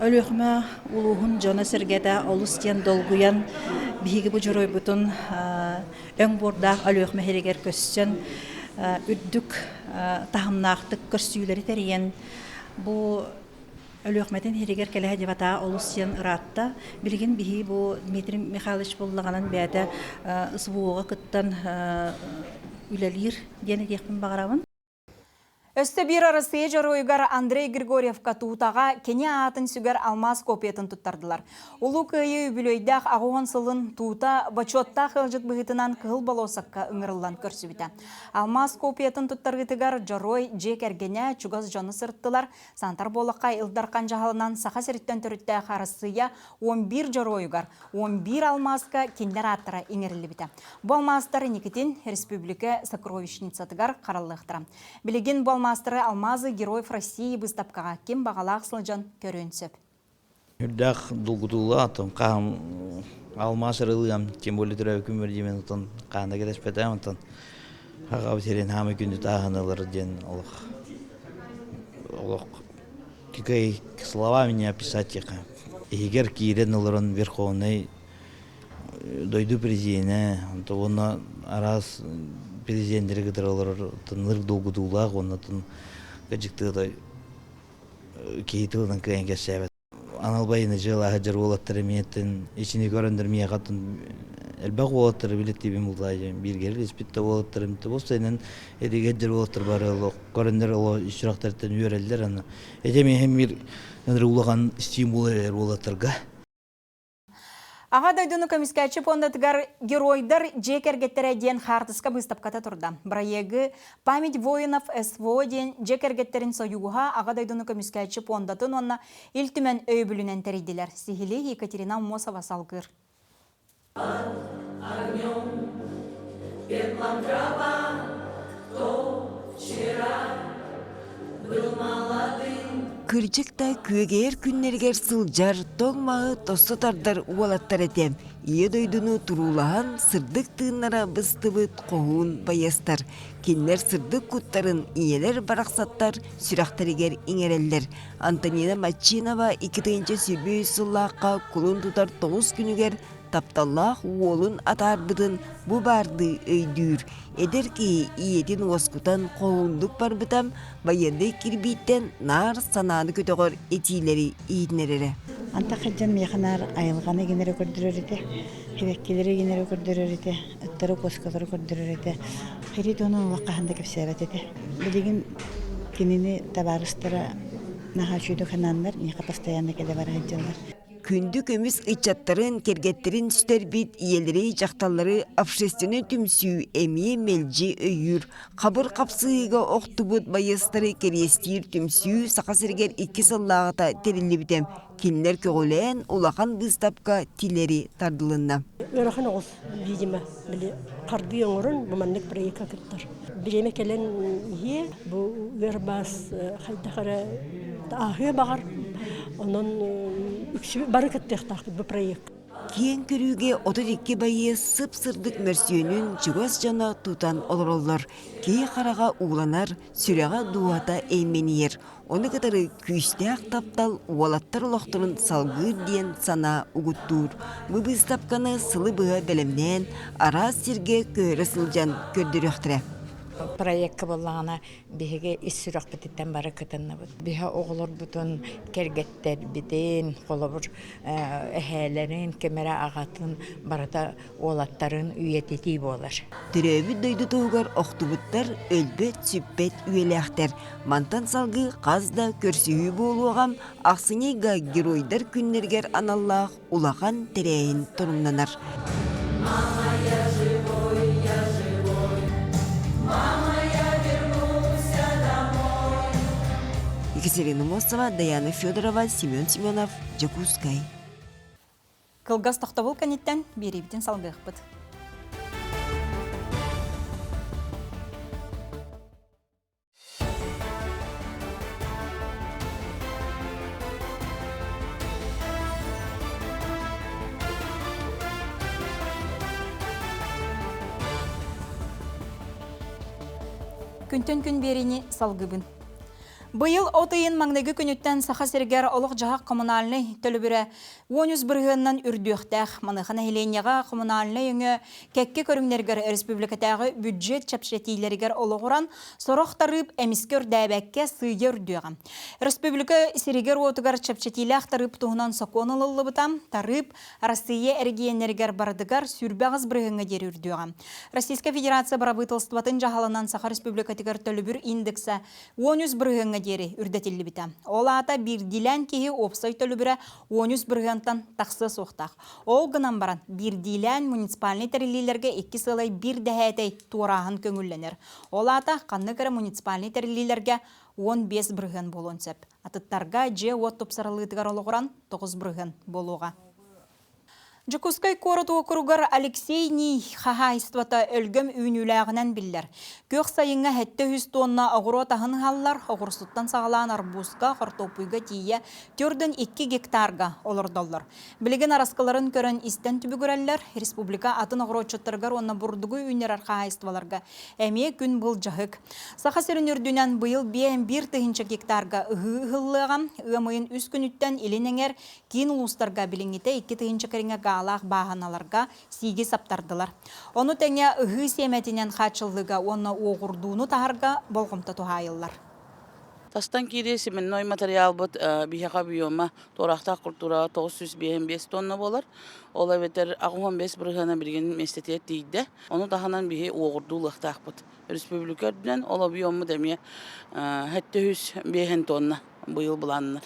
Өлүөхүмэ улууһун дьоно-сэргэтэ олус диэн долгуйан, биһиги бу дьоруойбутун өҥ буордаах Өлүөхүмэ иһигэр көссөн, үрдүк таһымнаахтык көрсүүлэри тэрийэн, бу Өлүөхүмэтин иһигэр кэлэ сылдьыбатаҕа олус диэн ыраатта. Билигин биһиги бу Дмитрий Михайлович буллаҕынан бэйэтэ СВО-ҕа кыттан үлэлиир диэн этиэхпин баҕарабын. Өссө биир Арассыыйа дьоруойугар Андрей Григорьевка Туутаҕа кини аатын сүгэр алмаас копиятын туттардылар. Улуу Кыайыы үбүлүөйдээх аҕыһон сылын Туута бочуоттаах ыалдьыт быһыытынан Кыһыл болуоссакка ыҥырыллан көрсүбүтэ. Алмаас копиятын туттарыытыгар дьоруой дьиэ кэргэнэ, чугас дьону сырыттылар. Сантар буоллахха Ил Дархан дьаһалынан Саха сириттэн төрүттээх Арассыыйа 11 дьоруойугар 11 алмааска кинилэр ааттара иҥэриллибитэ. Бу алмаастар инникитин республика сокровищницатыгар хараллыахтара. Билигин бу алмаастары «Алмазы героев России» быыстапкаҕа ким баҕалаах сылдьан көрүөн сөп. Үрдээх долгутуулаах оттон хаһан алмаас ырылыам, тем более төрөөбүт күммэр диэмэн оттон хаана кэтэспэтээм оттон хаҕабыт сирин хаамай күндү тааһын ылар диэн олох олох какой словами не описать их. Иһигэр киирэн олорон Верховнай дойду президенэ, уонна араас президеннэри кытары олорор ынырык долгутуулаах уонна кыдьыктыыта киһи тылынан кыайан кэпсээбэт. Анал байыны дьыалаһа дьар уолаттар эмиэтин ичини көрөндөр миэхэ элбэх уолаттары билеттиибин бултаайдым бииргэ илиспит да уолаттарым бу эдигэ дьар уолаттар бары көрөндөр оло сүрэхтэриттэн үөрэллэр аны эти миэхэ мир улахан стимул эрэр уолаттарга Аҕа дойдуну көмүскээччи пуондатыгар Геройдар дьиэ кэргэттэрэ диэн хаартыска быыстапката турда. Бырайыагы «Память воинов СВО» диэн дьиэ кэргэттэрин сойууһа Аҕа дойдуну көмүскээччи пуондатын уонна Ил Түмэн өйөбүлүнэн тэрийдилэр. Сиһилии Екатерина Аммосова салгыыр. Огнем пеплом трава, кто вчера был молодым. Кырдьык да күөгэйэр күннэригэр сылдьар, тоҥ маһы тосту тардар уолаттар этэ. Ийэ дойдуну туруулаһан сырдык тыыннара быстыбыт хоһуун байыастар. Кинилэр сырдык куттарын ийэлэр барахсаттар сүрэхтэригэр иҥэрэллэр. Антонина Мачинова 2023 сыллаахха кулун тутар тоҕус күнүгэр тапталлаах уолун атаарбытын бу баардыы өйдүүр. Эдэр киһи ийэтин уоскутан хоһууннук барбыта, байыаннай кирбииттэн наар санааны көтөҕөр этиилэри иһитинэрэрэ. Антах сылдьан миэхэ наар айылҕаны гинэрэ көрдөрөр этэ, сибэккилэри гинэрэ көрдөрөр этэ, ыттары, куоскалары көрдөрөр этэ. Хири туһунан олох хаһан да кэпсээбэт этэ. Билигин кинини табаарыстара наһаа үчүгэйдик санааннар, миэхэ постоянно кэлэ бара сылдьаллар. Күндү көмүс ыччаттарын, кэргэттэрин сүтэрбит ийэлэри, дьахталлары общественнай түмсүү эмиэ мэлдьи өйүүр. Хабыр хапсыһыыга охтубут байыастары кэриэстиир түмсүү Саха сиригэр икки сыллааҕыта тэриллибитэ. Кинилэр көҕүлээн улахан быыстапка тилэри тардылынна. Ыарахан оҕус, видимо, били хардыы оҥорон бу маннык проекка кыттар. Бириэмэ кэлэн иһиэ, бу ыар баас хайдах эрэ ааһыа баҕар, онон үксү бары кыттыахтаахпыт бу проект. Киэҥ көрүүгэ 32 байыас сып-сырдык мөрсүөнүн чугас дьоно тутан олороллор. Киһи хараҕа ууланар, сүрэҕэ дууһата эймэнийэр. Ону кытары күүстээх таптал уолаттар олохторун салгыыр диэн санаа угуттуур. Бу быыстапканы сылы быһа бэлэмнээн, араас сиргэ көһөрө сылдьан көрдөрүөхтэрэ. Проекка буоллаҕына биһиги ис сүрэхпититтэн бары кытынныбыт. Биһи оҕолорбутун, кэргэттэрбитин, холобур, эһээлэрин, ким эрэ аҕатын барыта уолаттарын үйэтитии буолар. Төрөөбүт дойду туһугар охтубуттар өлбөт-сүппэт үйэлээхтэр. Мантан салгыы хас да көрсүһүү буолуоҕа, ахсынньы ыйга Геройдар күннэригэр аналлаах улахан тэрээһин торумнанар. Мама, я живой, я живой, мама, я вернулся домой. Екатерина Мостова, Даяна Федорова, Семен Семенов, Дьокуускай. Кылгас тохтобул кэнниттэн биэриибитин салгыахпыт. Күнтэн күн биэриини салгыбын. Быйыл от ыйын маҥнайгы күнүттэн Саха сиригэр олох-дьаһах коммунальнай төлөбүрэ 13 бырыһыанынан үрдүөхтээх. Маныаха нэһилиэнньэҕэ коммунальнай өҥө кэккэ көрүҥнэригэр республикатааҕы бюджет чэпчэтиилэригэр олоҕуран, сорох тарыып эмискэ үрдээбэккэ сыыйа үрдүөҕэ. Республика сиригэр-уотугар чэпчэтиилээх тарыып туһунан сокуон ылыллыбыта. Тарыып Россия эрэгийиэннэригэр барытыгар 28 бырыһыаҥҥа диэри үрдүөҕэ. Российскай Федерация бырабыыталыстыбатын дьаһалынан Саха Республикатыгар төлөбүр индексэ 13 бырыһыаҥҥа диэри үрдэтиллибитэ. Ол аата биирдиилээн киһи уопсай төлөбүрэ 13 бырыһыантан тахсыа суохтаах. Ол гынан баран, биирдиилээн муниципальнай тэриллиилэргэ икки сыалай биир дэһээтэй туорааһын көҥүллэнэр. Ол аата ханнык эрэ муниципальнай тэриллиилэргэ 15 бырыһыан буолуон сөп. Атыттарга дьиэ-уот тупсарыллыытыгар олоҕуран 9 бырыһыан буолуоҕа. Дьокуускай куорат уокуругар Алексей Ний хаһаайыстыбата өлгөм үүнүүлээҕинэн биллэр. Күөх сайыҥҥа 700 тонна оҕуруот аһын ыһаллар, оҕурсуттан саҕалаан арбузка, хортуоппуйга тиийэ 42 гектарга олордоллор. Билигин араскыларын көрөн истэн түбүгүрэллэр, республика атын оҕуруотчуттарыгар уонна бурдугу үүннэрэр хаһаайыстыбаларга эмиэ күн былдьаһык. Саха сирин үрдүнэн быйыл 51 тыһыынча гектарга ыһыы ыһыллыаҕа. Ыам ыйын үс күнүттэн илин эҥэр Киин улуустарга билиҥҥитэ 2000 кэриҥэ гаалаах бааһыналарга сииги саптардылар. Ону тэҥэ ыһыы сиэмэтинэн хааччыллыыга уонна уоҕурдууну таһарга болҕомто туһаайыллар. Тастан киирии семенной материалбыт биһиэхэ объема туораахтаах культураҕа 955 тонна буолар. Ол эбэтэр 85 бырыһыана билигин миэстэтигэр тиийдэ. Ону таһынан биһи уоҕурдуу ылыахтаахпыт. Республика үрдүнэн ол объеммут эмиэ 705 тонна быйыл былааннар.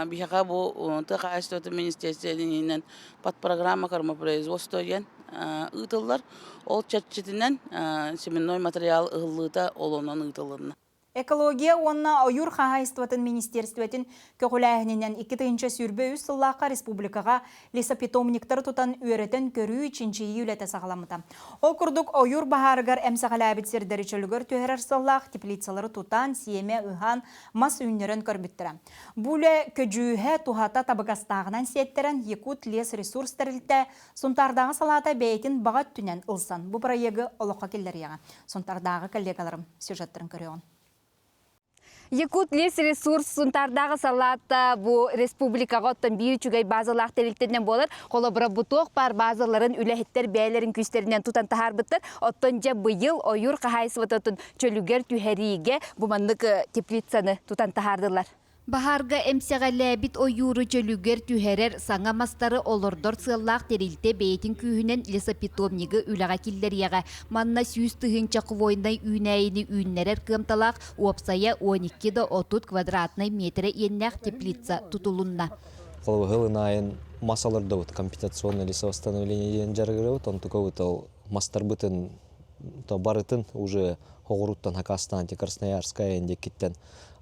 Биһиэхэ бу тыа хаһаайыстыбатын министиэристибэтин иһинэн подпрограмма кормопроизводство диэн ыытыллар. Ол чэрчитинэн семенной материал ыһыллыыта ол онон ыытылынна. Экология уонна ойуур хаһаайыстыбатын министиэристибэтин көҕүлээһининэн 2023 сыллаахха республикаҕа лесопитомниктары тутан үөрэтэн көрүү, чинчийии үлэтэ саҕаламмыта. Ол курдук ойуур баһаарыгар эмсэҕэлээбит сирдэри чөлүгэр түһэрэр сыаллаах теплицалары тутан, сиэмэ ыһан, мас үүннэрэн көрбүттэрэ. Бу үлэ көдьүүһэ, туһата табыгастааҕынан сиэттэрэн Якут-лесресурс тэрилтэ Сунтаардааҕы салаата бэйэтин баҕа өттүнэн ылсан бу бырайыагы олоххо киллэриэҕэ. Сунтаардааҕы коллегаларым сюжеттарын көрүөҕүн. Якут лесресурс Сунтаардааҕы салаата бу республикаҕа оттон биир үчүгэй базалаах тэрилтэнэн буолар. Холобура, бу туох баар базаларын үлэһиттэр бэйэлэрин күүстэринэн тутан таһаарбыттар. Оттон дьэ быйыл ойуур хаһаайыстыбатын чөлүгэр түһэриигэ бу маннык теплицаны тутан таһаардылар. Баһаарга эмсэҕэлээбит ойууру чөлүгэр түһэрэр саҥа мастары олордор сыаллаах тэрилтэ бэйэтин күүһүнэн лесопитомнигы үлэҕэ киллэриэҕэ. Манна 100 000 хвойнай үүнээйини үүннэрэр кыамталаах уопсайа 12 да 30 квадратнай миэтэрэ иэннээх теплица тутулунна. Холобур, сылын аайын мас олордобут, компенсационное лесовосстановление диэн дьарыгырабыт, онтукабыт ол мастарбытын то барытын уже оҕуруттан хакастаан Красноярская диэкиттэн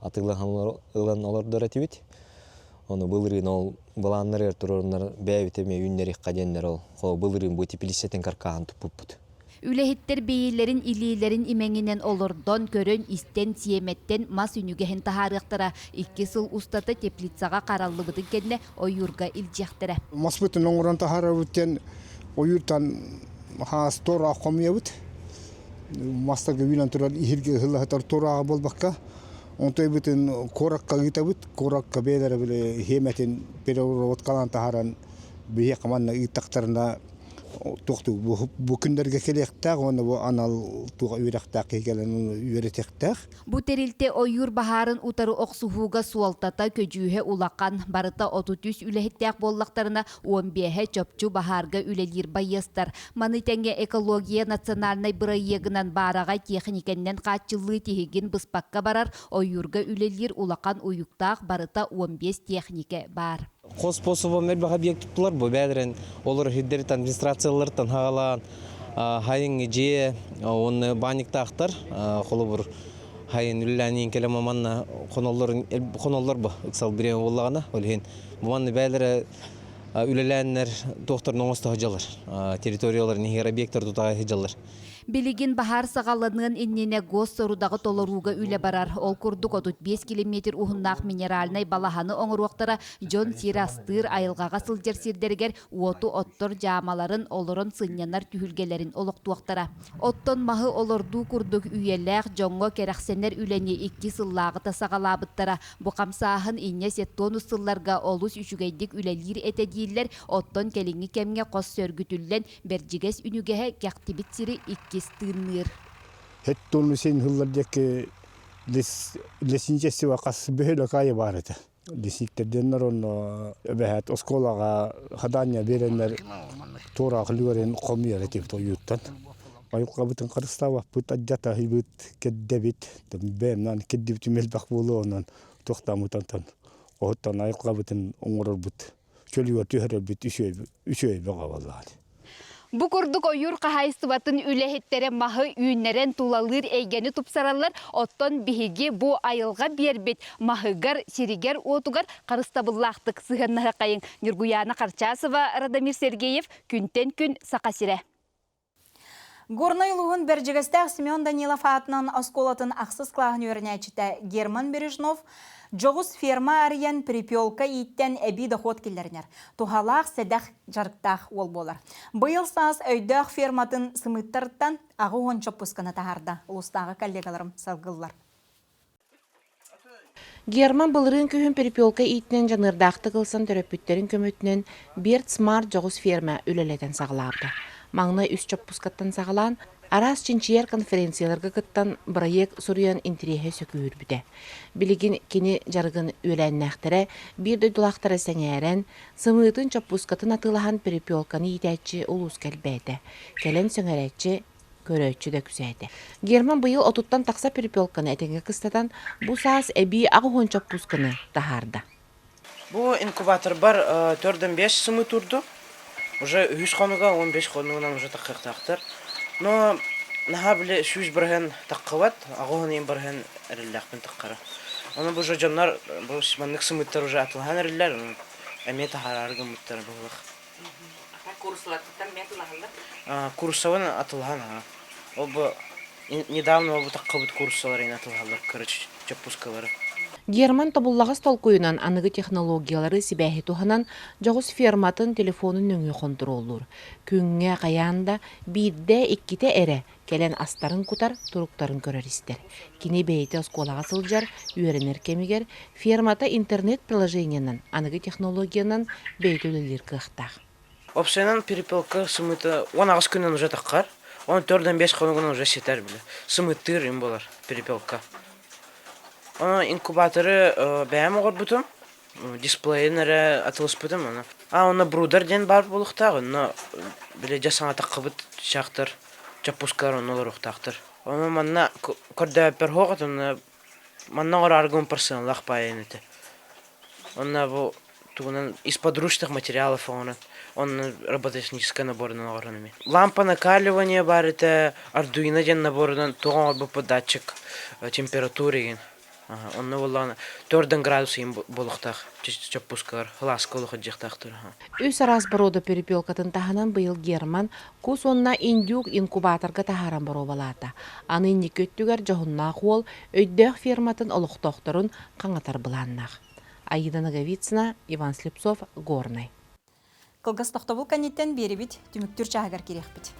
атыылаһан ылан олордор этибит. Ону былырыын ол былааннарыгар туруорунар бэйэбит эмиэ үүннэриэххэ диэннэр ол былырыын бу теплицэтин каркааһын туппуппут. Үлэһиттэр бэйэлэрин илиилэрин имэҥинэн олордон, көрөн-истэн, сиэмэттэн мас үнүгэһин таһаарыахтара. Икки сыл устата теплицаҕа хараллыбытын кэннэ ойуурга илдьиэхтэрэ. Маспытын оҥорон таһаарабыт диэн ойууртан хаас туораах хомуйабыт. Мастарга үүнэн турар иһиргэ ыһыллаһытар туорааҕа буолбакка, онтойбутун куоракка ыытабыт. Куоракка бэйэлэрэ били хиэмэтин переработкалаан таһааран биһиэхэ манна ыыттахтарына туохтуу бу күннэргэ кэлиэхтээх уонна бу анал туох үөрэхтээх киһи кэлэн үөрэтиэхтээх. Бу тэрилтэ ойуур баһаарын утары охсуһууга суолтата, көдьүүһэ улахан. Барыта 33 үлэһиттээх буоллахтарына, 15-э чопчу баһаарга үлэлиир байыастар. Маны тэҥэ экология национальнай бырайыагынан баараҕай тиэхиньикэннэн хааччыллыы тиһигин быспакка барар, ойуурга үлэлиир улахан уйуктаах барыта 15 тиэхиньикэ баар. Хос способом элбэх объект туттулар бу бэйэлэрин олор сирдэртэн администрацияларыттан хаалаан хайын дьиэ уонна баанньыктаахтар холобур хайын үлэлээн кэлэн манна хоноллор хоноллор бу ыксал бириэмэ буоллаҕына ол иһин бу манна бэйэлэрэ үлэлээннэр туохтарын оҥосто сылдьаллар территорияларын иһигэр объектар тутаҕа сылдьаллар Билигин баһаар саҕаланыан иннинэ госсорудаҕы толорууга үлэ барар. Ол курдук 35 километр уһуннаах минеральнай балаһаны оҥоруохтара, дьон сир астыыр, айылҕаҕа сылдьар сирдэригэр уоту оттор дьаамаларын, олорон сынньанар түһүлгэлэрин олохтуохтара. Оттон маһы олордуу курдук үйэлээх дьоҥҥо кэрэхсэнэр үлэни икки сыллааҕыта саҕалаабыттара. Бу хамсааһын инньэ сеттонус сылларга олус үчүгэйдик үлэлиир этэ дииллэр, оттон кэлиҥҥи кэмҥэ хос сөргүтүллэн Бэрдьигэс үнүгэһэ кэхтибит сири иккис тыынныыр. Хэт син хыллар диэки лесничество хас бөһүөлэк аайы баар этэ. Лесниктерденнэр онно эбэһээт оскуолаҕа хадания биэрэннэр туораах үлүгэрин хомуйар этибит ойууттан. Айылҕабытын харыстаабаппыт, адьатаһыйбыт, кэрдэбит, бэйэмнэн кирдибитим элбэх буолуо онон туохтааммытантан оһуттан айылҕабытын оҥорорбут чөлүгэр түһэрэрбит үчүгэй бөҕө буоллаҕа. Бу курдук ойуур хаһаайыстыбатын үлэһиттэрэ маһы үүннэрэн тулалыыр эйгэни тупсараллар, оттон биһиги бу айылҕа биэрбит маһыгар, сиригэр-уотугар харыстабыллаахтык сыһыаннаһыаххайыҥ. Ньургуйаана Харчасова, Радомир Сергеев, Күнтэн күн Саха сирэ. Горнай улууһун Бэрдьигэстээх Семен Данилов аатынан оскуолатын ахсыс кылааһын үөрэнээччитэ Герман Бережнов дьоҕус ферма арыйан перепелка ииттэн эбии дохуот киллэринэр, туһалаах сэдэх дьарыктаах уол буолар. Быйыл саас өйдөөх ферматын сымыыттарыттан 80 чоппусканы таһаарда. Улуустааҕы коллегаларым салгыллар. Герман былырыын күһүн перепелка иитинэн дьаныардаахтык ылсан төрөппүттэрин көмөтүнэн Берт Смарт дьоҕус ферма үлэлэтэн саҕалаабыта. Маҥнай үс чоппускаттан саҕалаан, араас чинчийэр конференцияларга кыттан бырайыак суруйан интириэһэ сөкүүрбүтэ. Билигин кини дьарыгын үөлээннээхтэрэ, биир дойдулаахтара сэҥээрэн, сымыытын чоппускатын атыылаһан перепелканы иитээччи улууска элбээтэ. Кэлэн сөҥөрөөччү көрөөччү да үксээтэ. Герман быйыл отуттан тахса перепелканы этэҥҥэ кыстатан, бу саас эбии 80 чоппуусканы таһаарда. Бу инкубаторбар төрдөн бес сымы турду. Уже үһүс хонуга 15 хонугунан уже таххыахтаахтар. Но Наһаа били 100% таххыбат, аҕыһын бырыһыан эрэллээхпин таххара. Ону бу уже дьоннор бу маннык сымыыттар уже атылаһан эрэллэр, эмиэ таһаараары гыммыттара быһылах. Курсалартан эмиэ атылаһаллар? Курсабын атылаһан аха. Ол бу недавно ол бу таххыбыт курсалар ин атылаһаллар, короче, чоппускалары. Герман тобуллаҕас толкуйунан аныгы технологиялары сибээһи туһанан дьоҕус ферматын телефонун нөҥүө хонтуруоллуур. Күҥҥэ хайаан да биирдэ-иккитэ эрэ кэлэн астарын кутар, туруктарын көрөр-истэр. Кини бэйэтэ оскуолаҕа сылдьар, үөрэнэр кэмигэр фермата интернет-приложениенан, аныгы технологиянан бэйэтэ үлэлиир кыахтаах. Опсайынан перепелка сымыыта 18 күнүн уже таххар, он төрдөн 5 хонугунан уже ситэр бile. Сымыыттыыр им болар перепелка. Оны инкубаторы бэйэм оҕорбутум, дисплейин эрэ атылыспытым аны. А онно брудер диэн баар буолуохтаах, онно бile дьэ саҥа таххыбыт чахтар, чоппускалар онно олоруохтаахтар. Ону манна көрдөөппөр хоҕот, онно манна оҥорор персоналлаах паайан этэ. Онно бу тугунан из подручных материалов оҥорон, онно робототехническай наборунан оҥорон эмиэ. Лампа накаливания баар этэ, Arduino диэн наборунан туох оҥорбуппут датчик температуры игин. Онно буоллаҕына төрдөн градус иһин буолуохтаах чоппускалар, һылааска олох илдьиэхтаахтар. Үс араас боруода перепелкатын таһынан быйыл Герман кус уонна индюк инкубаторга таһааран боруобалаата. Аны инники өттүгэр дьоһуннаах уол өйдөөх ферматын олохтоохторун хаҥатар былааннаах. Аида Ноговицына, Иван Слепцов, Горнай. Кылгас тохтобул кэнниттэн биэрибит түмүктүүр чааһыгар кириэхпит.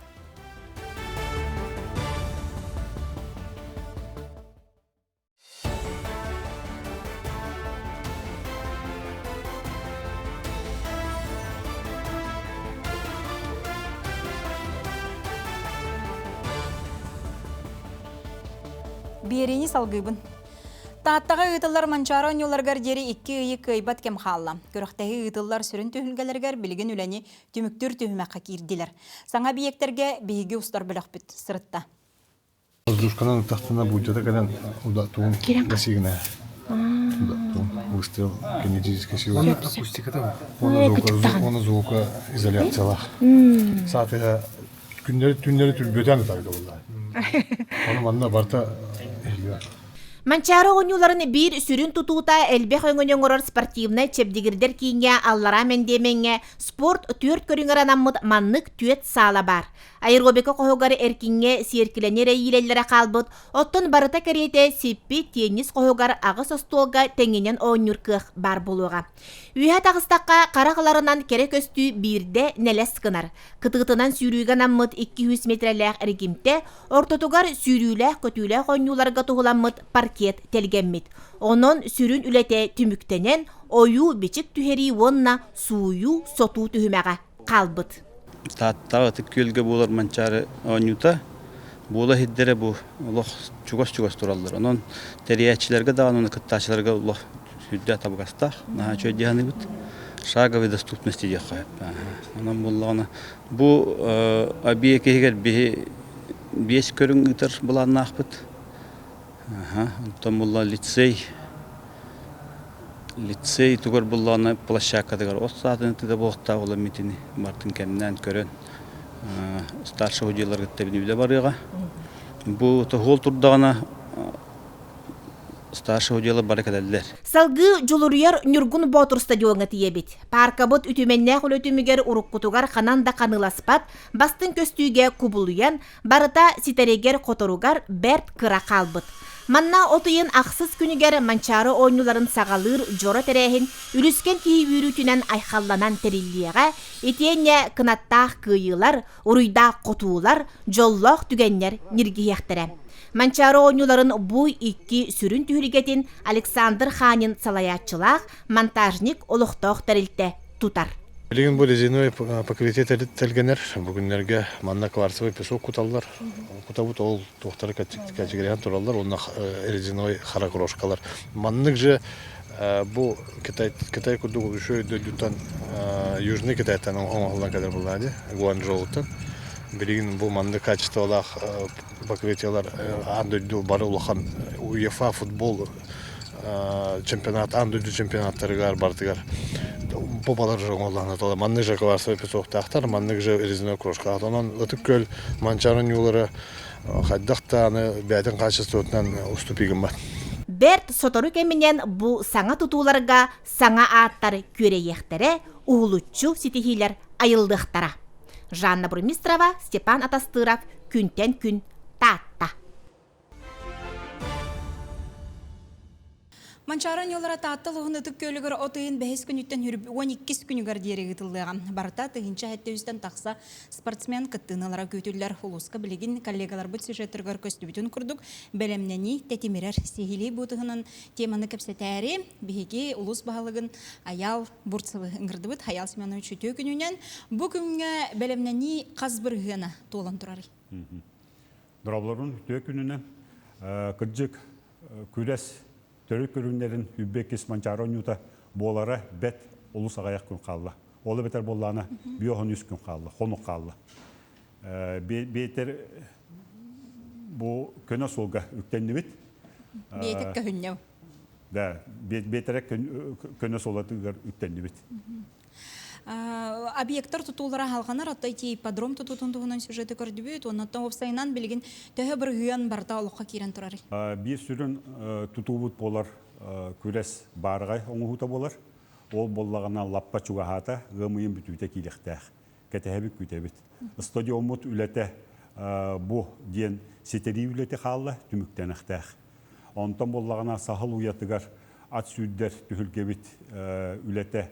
Биэриини салгыыбын. Тааттаҕа ыытыллар Манчаары оонньууларыгар диэри икки ыйы кыайбат кэм хаалла. Күрэхтэһии ыытыллар сүрүн түһүлгэлэригэр билигин үлэни түмүктүүр түһүмэххэ киирдилэр. Саҥа эбийиэктэргэ биһиги устар бөлөхпүт сырытта. Воздушканан ыттахтына буддьата кэлэн тугун басигына выстрел кинетической сила. Оны акустиката оны звука изоляциялаах. Саатыга күннэри түннэри түрбөтөн ытарга булла. Оны манна барта Манчаары оонньууларын биир сүрүн тутуута элбэх өҥөнү оҥорор спортивнай чэбдигирдэр кииҥҥэ Аллараа Мэндиэмэҥҥэ спорт түөрт көрүҥэр анаммыт маннык түөрт саала баар. Аэробика хоһугар эркиҥҥэ сиэркилэни эрэ иилэллэрэ хаалбыт, оттон барыта кэриэтэ сиппит теннис хоһугар аҕыс остуолга тэҥинэн оонньуур кыах баар буолуоҕа. Үөһэ таҕыстахха харах ыларынан кэрэ көстүү биирдэ нэлэс гынар. Кытыытынан сүүрүүгэ анаммыт 200 миэтэрэлээх эргимтэ, ортотугар сүүрүүлээх-көтүүлээх оонньууларга туһуламмыт паркет тэлгэммит. Онон сүрүн үлэтэ түмүктэнэн, ойуу-бичик түһэрии уонна сууйуу-сотуу түһүмэҕэ хаалбыт. Тааттаҕа Ытык Күөлгэ буолар Манчаары оонньуута буола иһирдэрэ бу олох чугас-чугас тураллар. Онон тэрийээччилэргэ даҕаны уонна кыттааччыларга олох сүрдээх табыгастаах. Наһаа үчүгэй дии саныыбыт. Шаговой доступности диэххэ сөп. Онон буоллаҕына бу объект иһигэр биһи биэс көрүҥ ыытар былааннаахпыт. Онтон булла лицей лицей тугар буллаҕына площадкатыгар от саатын ытыта буолуохтаах ол эмитини бартын кэмнээн көрөн старший судьяларга тэбинибилэ барыаҕа. Бу тоһуол турдаҕына старший судьялар бары кэлэллэр. Салгыы Дьулуруйар Ньургун Боотур стадиоҥҥа тиийэбит. Пааркабыт үтүмэннээх үлэ түмүгэр уруккутугар ханан да ханыыласпат, бастыҥ көстүүгэ кубулуйан, Барыта ситэригэр-хоторугар бэрт кыра хаалбыт. Манна от ыйын ахсыс күнүгэр Манчаары оонньууларын саҕалыыр дьоро тэрээһин үлүскэн киһи үөрүүтүнэн айхалланан тэриллиэҕэ, итиэннэ кынаттаах кыайыылар, уруйдаах хотуулар, дьоллоох түгэннэр ньиргиһиэхтэрэ. Манчаары оонньууларын бу икки сүрүн түһүлгэтин Александр Ханин салайааччылаах монтажник олохтоох тэрилтэ тутар. Билигин бу резиновый покрытие тэлгэнэр. Бу күннэргэ манна кварцевый песок куталлар. Кутабыт ол туохтары кэчигирэһэн тураллар уонна резиновый хара крошкалар. Маннык же бу Китай, Китай курдук үчүгэй дойдуттан Южный Китайтан оҥоһуллан кэлэр буоллаҕа дии, Гуанчжоуттан. Билигин бу маннык качестволаах покрытиелар аан дойду бары улахан УЕФА футбол чемпионат аан дойду чемпионаттарыгар барытыгар бобалар же оҥоһуллан маннык же кварцевый песоктаахтар маннык же резиновый крошкалаах онон Ытык Күөл Манчаары ньуулары. Хайдах да аны бэйэтин хаачыстыбатынан уступи гыммат. Бэрт сотору кэминэн бу саҥа тутууларга саҥа ааттар күөрэйиэхтэрэ, уһулуччу ситиһиилэр айыллыахтара. Жанна Бурмистрова, Степан Атастыров, Күнтэн күн, Таатта. Манчаары оонньуулара Таатта улууһун Ытык Күөлүгэр от ыйын бэһис күнүттэн 12 күнүгэр диэри ыытыллыаҕа. Барыта 1700-тэн тахса спортсмен кыттыыны ылара күүтүллэр. Улууска билигин коллегаларбыт сюжеттарыгар көстүбүтүн курдук бэлэмнэнии тэтимирэр. Сиһилии бу туһунан теманы кэпсэтээри биһиги улуус баһылыгын Айаал Бурцевы ыҥырдыбыт. Айаал Семенович үтүө күнүнэн бу күҥҥэ бэлэмнэнии хас бырыһыана туолан турарый? Дорооболорун үтүө күнүнэн. Кырдьык, күрэс төрүт көрүҥнэрин үббэккис Манчаары оонньуута буолара бэт олус аҕыйах күн хаалла. Ол эбэтэр буоллаҕына биоһон үс күн хаалла, хонук хаалла. Биэтэр бу көнө суолга үктэннибит. Биэтек көһүннэу. Да, биэтэрэ көнө суолатыгар үктэннибит. Объекттар тутуулара халҕанар, отто ити ипподром тутуутун туһунан сюжеты көрдүбүт. Оннуттан уопсайынан билигин төһө бырыһыан барыта олоххо киирэн турарый? Биир сүрүн тутуубут буолар күрэс баарҕай оҥоһуута буолар. Ол буоллаҕына лаппа чугаһаата, ыам ыйын бүтүүтэ киириэхтээх. Кэтэһэбит, күүтэбит. Стадиоммут үлэтэ бу диэн ситэрии үлэтэ хаалла, түмүктэниэхтээх. Онтон буоллаҕына саһыл уйатыгар ат сүүрдэр түһүлгэбит үлэтэ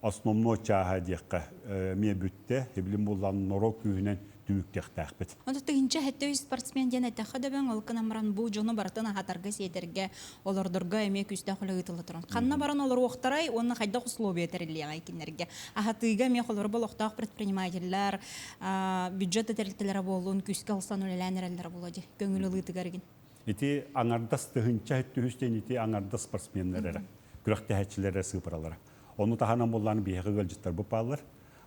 основной чааһа диэххэ эмиэ бүттэ. Хибилин буоллаҕына норуот күүһүнэн түмүктиэхтээхпит. Онто 1700 спортсмен диэн эттэххэ дөбөҥ, ол гынан баран бу дьону барытын аһатарга-сиэтэргэ, олордорго эмиэ күүстээх үлэ ыытылла турар. Ханна баран олоруохтарай уонна хайдах условия тэриллиэҕэй кинилэргэ? Аһатыыга эмиэ холобур олохтоох предпринимателлэр, бюджет тэрилтэлэрэ буоллун, күүскэ ылсан үлэлээн эрэллэрэ буолуо дии. Көҥүл ылыытыгар игин. Ити аҥардас тыһыынча түһүс диэн ити аҥардас спортсменнар эрэ, күрэхтэһээччилэр эрэ сыыпаралара. Ону таһынан буоллаан биһиэхэ ыалдьыттарбыт бааллар.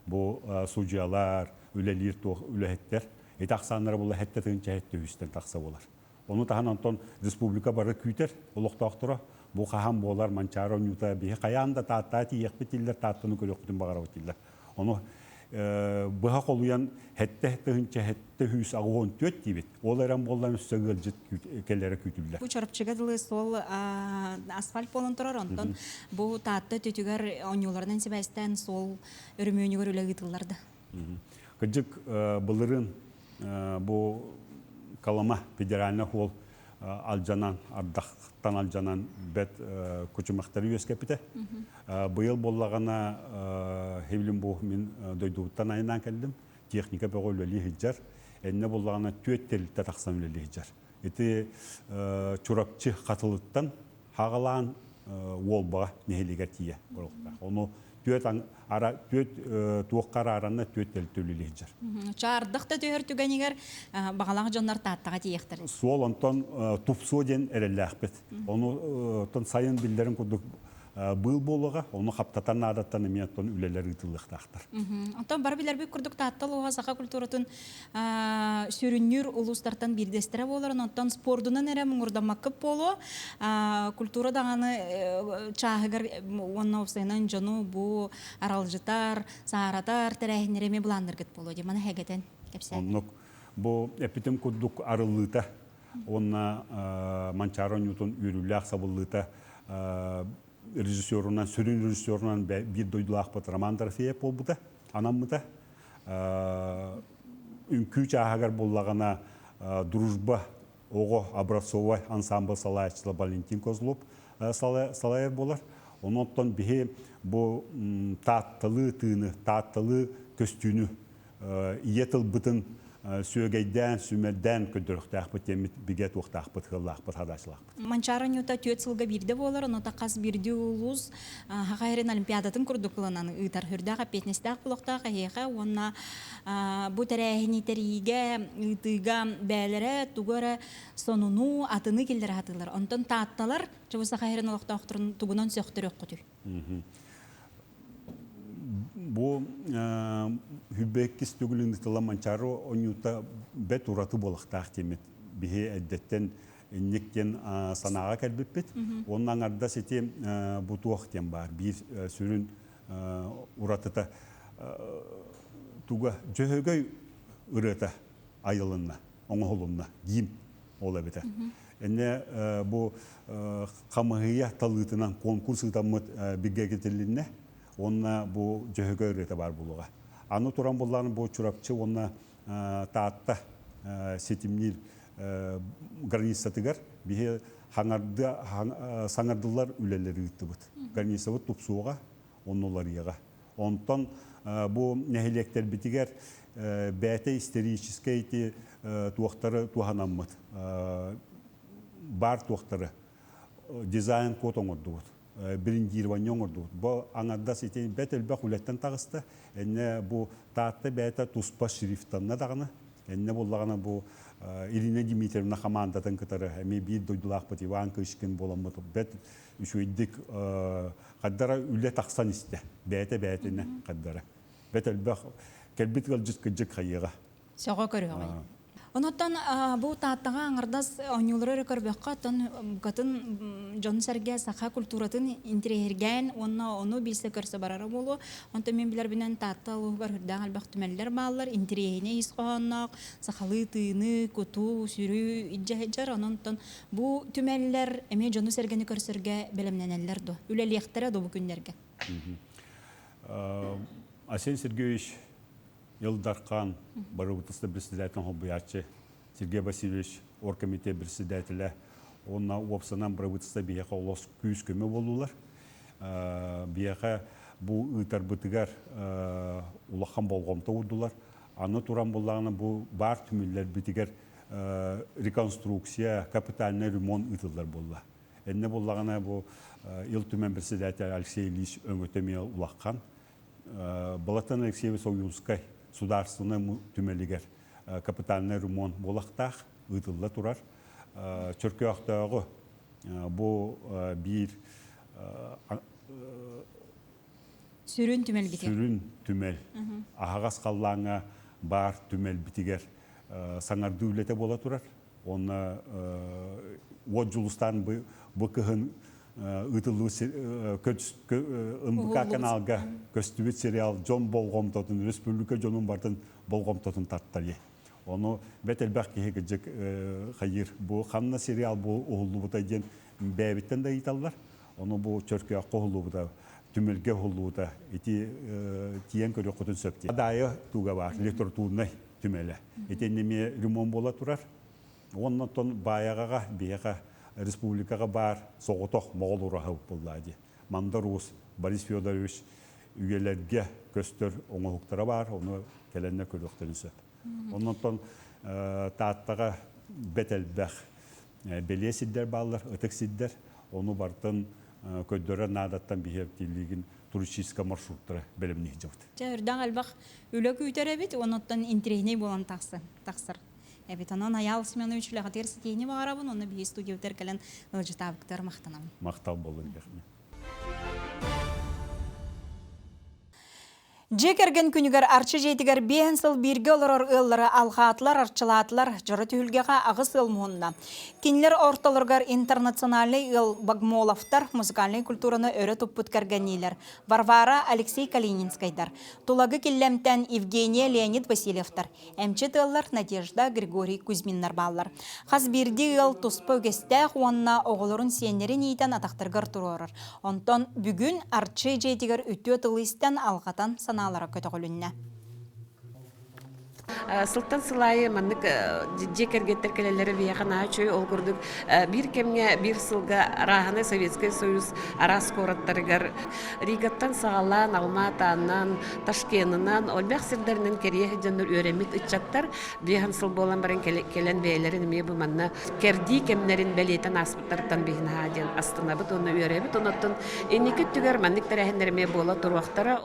Бу судьуйалар, үлэлиир туох үлэһиттэр. Ити ахсааннара буолла сэттэ тыһыынча сэттэ үһүстэн тахса буолар. Ону таһынан онтон республика бары күүтэр олохтоохторо бу хаһан буолар Манчаары оонньуута биһи хайаан да Тааттаа тиийиэхпит дииллэр, Тааттаны көрүөхпүтүн баҕарабыт дииллэр. Ону быһа холуйан сэттэ тыһыынча сэттэ сүүс аҕыс түөрт диибит. Ол эрэн буоллан өссө ыалдьыт кэлэрэ күүтүллэр. Бу Чурапчыга дылы суол асфальт буолан турар, онтон бу Таатта өттүтүгэр оонньууларынан сибээстээн суол өрөмүөнүгэр үлэ ыытыллар да. Кырдьык былырыын бу Колыма федеральный суол алдьанан, ардахтан алдьанан бэт кучумахтары үөскэппитэ. Быйыл буоллаҕына хибилин бу мин дойдубуттан айаннаан кэллим. Техника бөҕө үлэлии сылдьар. Эннэ буоллаҕына түөрт тэрилтэ тахсан үлэлии сылдьар. Ити Чурапчы Хатылыттан хаҕалаан Уолбаҕа нэһилиэгэр тиийэ буолуохтаах. Ону түөрт ара түөрт туохха арааранна түөрт тэрилтэ үлэлии сылдьар. Чаардах да түһэр түгэнигэр баҕалаах дьоннор Тааттаҕа тиийиэхтэр. Суол онтон тупсуо диэн эрэллээхпит. Ону оттон сайын биллэрин курдук быыл буолуоҕа, ону хаптатар наадаттан эмиэ оттон үлэлэр ыытыллыахтаахтар. Оттон бары билэрбит курдук Таатта улууһа саха культуратын сүрүннүүр улуустартан биирдэстэрэ буоларын, оттон спордунан эрэ муҥурдаммаккыт буолуо. Культура даҕаны чааһыгар уонна уопсайынан дьону бу аралдьытар, сааратар тэрээһиннэри эмиэ былаанныргыт буолуо дии. Маны хэгэтэн кэпсээн. Оннук. Бу эппитим курдук арыллыыта уонна Манчаары оонньуутун үөрүүлээх сабыллыыта режиссерунан, сүрүн режиссерунан биир дойдулаахпыт Роман Дорофеев буолбута, анаммыта. Үҥкүү чааһыгар буллаҕына Дружба оҕо образцовай ансамбль салайааччыта Валентин Козлов салайар буолар. Онон биһи бу таатталыы тыыны, таатталыы көстүүнү ийэ тылбытын сүөгэйдээн, сүмэрдээн көрдөрүөхтээхпит диэммит бигэ туохтаахпыт, ыаллаахпыт, хадаачылаахпыт. Манчаары оонньуута түөрт сылга биирдэ буолар, онуота хас биирдии улуус Саха сирин Олимпиадатын курдук ылынан ыытар сүрдээх эппиэтинэстээх олохтоох эһиэхэ уонна бу тэрээһини тэрийиигэ, ыытыыга бэйэлэрэ тугу эрэ сонуну, атыны киллэрэ сатыыллар. Онтон таатталар чобу Саха сирин олохтоохторун тугунан сөхтөрүөххүтүй? Бу Хүббэккис төгүлүн ытыла Манчаары оонньуута бэт ураты буолахтаах диэммит биһи эрдэттэн инник диэн санааҕа кэлбиппит. Уонна аҥардас ити бу туох диэн баар биир сүрүн уратыта туга дьөһөгөй ырыата айылынна. оҥоһулунна гимн ол эбитэ. Энне бу хамыһыйа талыытынан конкурс ыытаммыт бигэргэтилиннэ уонна бу дьөһөгө ырыата баар буолуоҕа. Аны туран буллаан бу Чурапчы уонна Таатта ситимниир границатыгар биһи саҥардыллар үлэлэри ыыттыбыт. Границабыт тупсуоҕа, оннуларыаҕа. Онтон бу нэһилиэктэрбитигэр бэйэтэ историческай ити туохтары туһанаммыт, баар туохтары дизайн код оҥордубут, брендирование оҥордубут. Бу аҥардас ити бэт элбэх үлэттэн таҕыста. Эннэ бу Таатта бэйэтэ туспа шрифтанна даҕаны. Эннэ буллаҕына бу Ирина Дмитриевна хамаандатын кытары эмиэ биир дойдулаахпыт Иван Кычкин буоламмыт бэт үчүгэйдик хардара үлэ тахсан истэ. Бэйэтэ бэйэтинэ хардара. Бэт элбэх кэлбит ыалдьыт кыдьык хайыаҕа. Сөҕө көрүөҕэй. Онуттан бу Тааттаҕа аҥардас оонньуулары эрэ көрбөххө, оттон букатын дьон-сэргэ саха культуратын интириэһиргээн уонна ону билсэ көрсө барара буолуо. Онтон мин билэрбинэн Таатта улууһугар үрдээх элбэх түмэллэр бааллар, интириэһинэй ис хоһоонноох, сахалыы тыыны, куту, сүрү илдьэ сылдьар. Онон бу түмэллэр эмиэ дьону-сэргэни көрсөргө бэлэмнэнэллэр дуо? Үлэлиэхтэрэ дуо бу күннэргэ? Асен Сергеевич Ил Дархан Барыбытыста председателин холбуйааччы Сергей Васильевич оргкомитет председателэ уонна уопсанан правительство биһиэхэ олус күүс-көмө буоллулар. Биһиэхэ бу ыытарбытыгар улахан болҕомто уурдулар. Аны туран буллаҕына бу баар түмүллэрбитигэр реконструкция, капитальный ремонт ыытыллар буолла. Эннэ буллаҕына бу Ил Түмэн председатель Алексей Ильич өҥөтө эмиэ улахан. Балатан Алексеевич Ойуунскай судаарыстыбаннай түмэлигэр капитальный ремонт буолахтаах, ыытылла турар. Чөркөөхтөөҕү бу биир сүрүн түмэлбитигэр сүрүн түмэл аһаҕас халлааҥҥа баар түмэлбитигэр саҥардыы үлэтэ буола турар. Уонна уот Дьулустаан бу кыһын ыытыллыбыт НБК каналга көстүбүт сериал дьон болҕомтотун, республика дьонун бартын болҕомтотун тартарыы. Ону бэт элбэх киһи кыдьык хайыыр. Бу ханна сериал бу уһуллубута диэн бэйэбиттэн да ыйыталлар. Ону бу Чөркөөххө уһуллубута, түмэлгэ уһуллубута ити тиийэн көрүөххүтүн сөп дии. Адаайы туга баар, литературнай түмэлэ. Итиннэ эмиэ ремонт буола турар. Уонна оттон Баайаҕаҕа биһиэхэ республикаҕа баар соҕотох моҕол ураһа буоллаа дии. Мандар Уус Борис Федорович үйэлэргэ көстөр оҥоһуктара баар, ону кэлэннэ көрүөхтэрин сөп. Оннотон Тааттаҕа бэт элбэх бэлиэ сирдэр бааллар, ытык сирдэр. Ону барытын көрдөрөр наадаттан биһиэптиилигин туристическай маршруттары бэлэмниир дьыбыт. Дьэ, үрдээх элбэх үлэ күүтэр эбит, онуттан интэриэһинэй буолан тахсар эбит. Онон Айаал Семенович үлэҕитигэр ситиһиини баҕарабын, уонна биһиги студиябытыгар кэлэн ыалдьытаабыктар махтанабын. Махтал буоллун диэхмин. Дьиэ кэргэн күнүгэр Арчы дьиэтигэр биэһэн сыл бииргэ олорор ыаллары алҕаатылар, арчылаатылар, дьоро түһүлгэҕэ аҕыс ыал муһунна. Кинилэр ортолоругар интернациональнай ыал Багмоловтар музыкальнай культураны өрө туппут кэргэнниилэр Варвара Алексей Калининскайдар, Тулагы Киллэмтэн Евгения Леонид Васильевтар, эмчит ыаллар Надежда Григорий Кузьминнар бааллар. Хас биирдии ыал туспа үгэстээх уонна оҕолорун сиэннэрин иитэн атахтарыгар туруорар. Онтон бүгүн Арчы дьиэтигэр үтүө тылы истэн алҕатан санаалара көтөҕүлүннэ. Сылтан сыл аайы маннык дьиэ кэргэттэр кэлэллэрэ биһиэхэ наһаа үчүгэй. Ол курдук биир кэмҥэ биир сылга арааһынай Советскай Союз араас куораттарыгар Ригаттан саҕалаан Алма-Атанан, Ташкенынан, элбэх сирдэринэн кэрийэ сылдьаннар үөрэммит ыччаттар биэһэн сыл буолан баран кэлэн бэйэлэрин эмиэ бу манна кэрдии кэмнэрин бэлиэтэн ааспыттарыттан биһин аһаа диэн астынабыт уонна үөрэбит. Онон инники өттүгэр маннык тэрээһиннэр эмиэ буола туруохтара.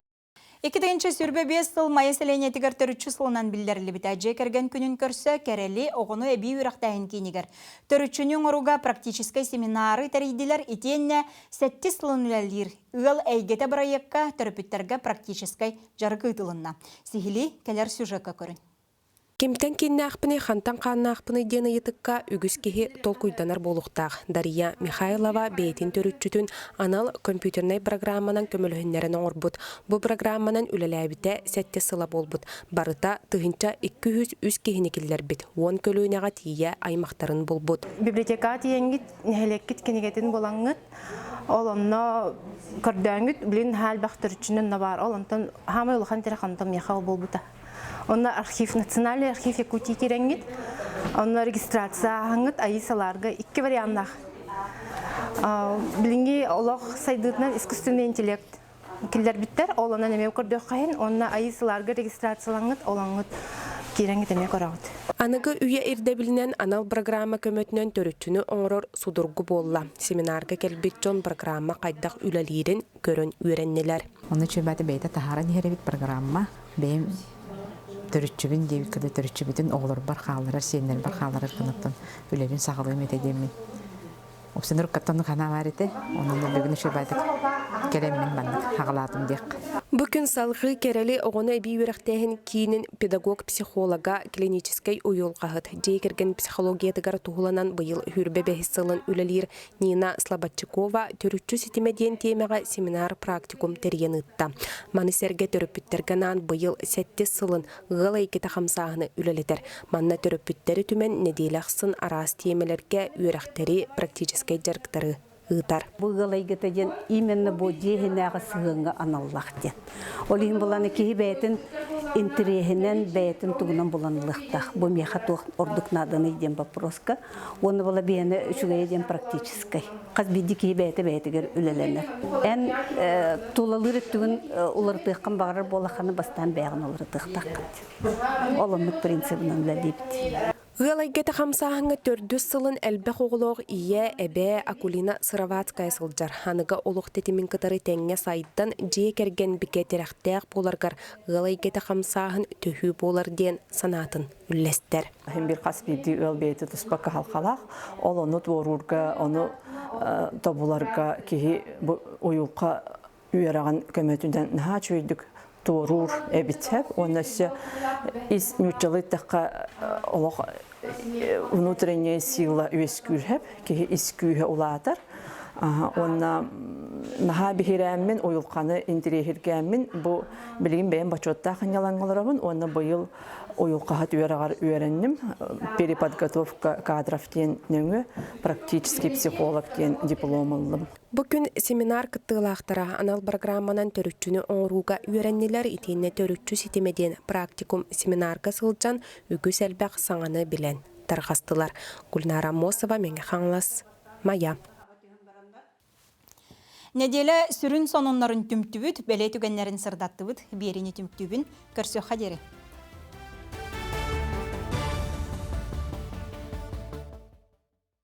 2025 сыл Майа сэлиэнньэтигэр төрүччү сылынан биллэриллибитэ. Дьиэ кэргэн күнүн көрсө Кэрэли оҕону эбии үөрэхтээһин киинигэр төрүччүнү оҥорууга практическай семинары тэрийдилэр итиэннэ сэттис сылын үлэлиир Ыал эйгэтэ бырайыакка төрөппүттэргэ практическай дьарык ыытылынна. Сиһилии кэлэр сюжекка көрүн. Кимтэн кииннээхпиний, хантан хааннаахпыный диэн ыйытыкка үгүс киһи толкуйданар буолуохтаах. Дария Михайлова бэйэтин төрүччүтүн анал компьютернай программанан көмөлөһүннэрэн оҥорбут. Бу программанан үлэлээбитэ сэттэ сыла буолбут. Барыта 100203 киһини киллэрбит, 10 көлүөнэҕэ тиийэ аймахтарын булбут. Библиотекаҕа тиийэҥҥит, нэһилиэккит кинигэтин булаҥҥыт, ол онно көрдөөҥҥүт, билин наһаа элбэх төрүччүнэн да баар, ол онтон хаамай улахан тирэх онтон миэхэ ол буолбута. Онно архив, Национальный архив Якутии киирэҥҥит, онно регистрация ааһаҥҥыт АИСаларга икки варианнаах. Билиҥҥи олох сайдыытынан искусственный интеллект киллэрбиттэр, ол онон эмиэ көрдөххө иһин, онно АИСаларга регистрациялаҥҥыт, олоҥҥут киирэҥҥит эмиэ көрөҕүт. Аныгы үйэ ирдэбилинэн анал программа көмөтүнэн төрүччүнү оҥорор судургу буолла. Семинарга кэлбит дьон программа хайдах үлэлиирин көрөн үөрэннилэр. Ону чүөбэти бэйэтэ таһааран иһэр эбит программа. Бэйэм төрүччүбүн диэбит кыда төрүччүбүтүн оҕолорбор хаалларар, сиэннэрбэр хаалларар гынаттан үлэбин саҕалыам этэ диэммин. Опсенор каттан ханаа баар этэ. Онон бүгүн үчүгэйдик кэлэммин маннык хаҕалаатым диэххэ. Бу күн салгыы Кэрэли оҕону эбии үөрэхтээһин киинин педагог-психолога, клиническэй уйулҕаһыт, дьиэ кэргэн психологиятыгар туһуланан быйыл сүүрбэ бэһис сылын үлэлиир Нина Слободчикова «Төрүччү ситимэ» диэн тиэмэҕэ семинар-практикум тэрийэн ыытта. Маны сэргэ төрөппүттэргэ анаан быйыл сэттис сылын ыал эйгэтэ хамсааһыны үлэлэтэр. Манна төрөппүттэри түмэн нэдиэлэ ахсын араас тиэмэлэргэ үөрэхтэри, практическай дьарыктары ыытар. Бу ыал эйгэтэ диэн именно бу дьиэ иһинээҕи сыһыаҥҥа аналлаах диэн. Ол иһин буланы киһи бэйэтин интэриэһинэн, бэйэтин тугунан булан ылыахтаах. Бу миэхэ туох ордук нааданый диэн вопроска. Уонна була биһиэнэ үчүгэйэ диэн практическай. Хас биирдии киһи бэйэтэ бэйэтигэр үлэлэнэр. Эн тулалыыр өттүгүн уларытыаххын баҕарар буоллаххына бастаан бэйэҕин уларытыахтааххын. Ол оннук принцибынан үлэлиибит. Ыал эйгэтэ хамсааһыҥҥа төрдүс сылын элбэх оҕолоох ийэ, эбээ Акулина Сыроватская сылдьар. Аныгы олох тэтимин кытары тэҥҥэ сайдан, дьиэ кэргэн бигэ тирэхтээх буоларгар ыал эйгэтэ хамсааһын төһүү буолар диэн санаатын үллэстэр. Иһин бир хас биирдии ыал бэйэтэ туспа кыһалҕалаах. Ол ону туоруурга, ону тобуларга киһи бу уйулҕа үөрэҕин көмөтүнэн наһаа үчүгэйдик туоруур эбит сөп. Уонна өссө ис нууччалыы эттэххэ олох внутренняя сила үөскүүр сөп. Киһи ис күүһэ улаатар. Уонна наһаа биһирээммин, уйулҕаны интириэһиргээммин бу билигин бэйэм бочуоттаах ынньалаҥҥа олоробун уонна быйыл уйулҕаһыт үөрэҕэр үөрэнним. Переподготовка кадров диэн нөҥүө практический психолог диэн диплом ыллым. Бу күн семинар кыттыылаахтара анал программанан төрүччүнү оҥорууга үөрэннилэр итиэннэ төрүччү ситимэ диэн практикум семинарга сылдьан үгүс элбэх саҥаны билэн тарҕастылар. Гульнара Аммосова, Мэҥэ Хаҥалас, Майа. Нэдиэлэ сүрүн сонуннарын түмтүбүт, бэлиэ түгэннэрин сырдаттыбыт, биэриини түмүктүүбүн. Көрсүөххэ диэри.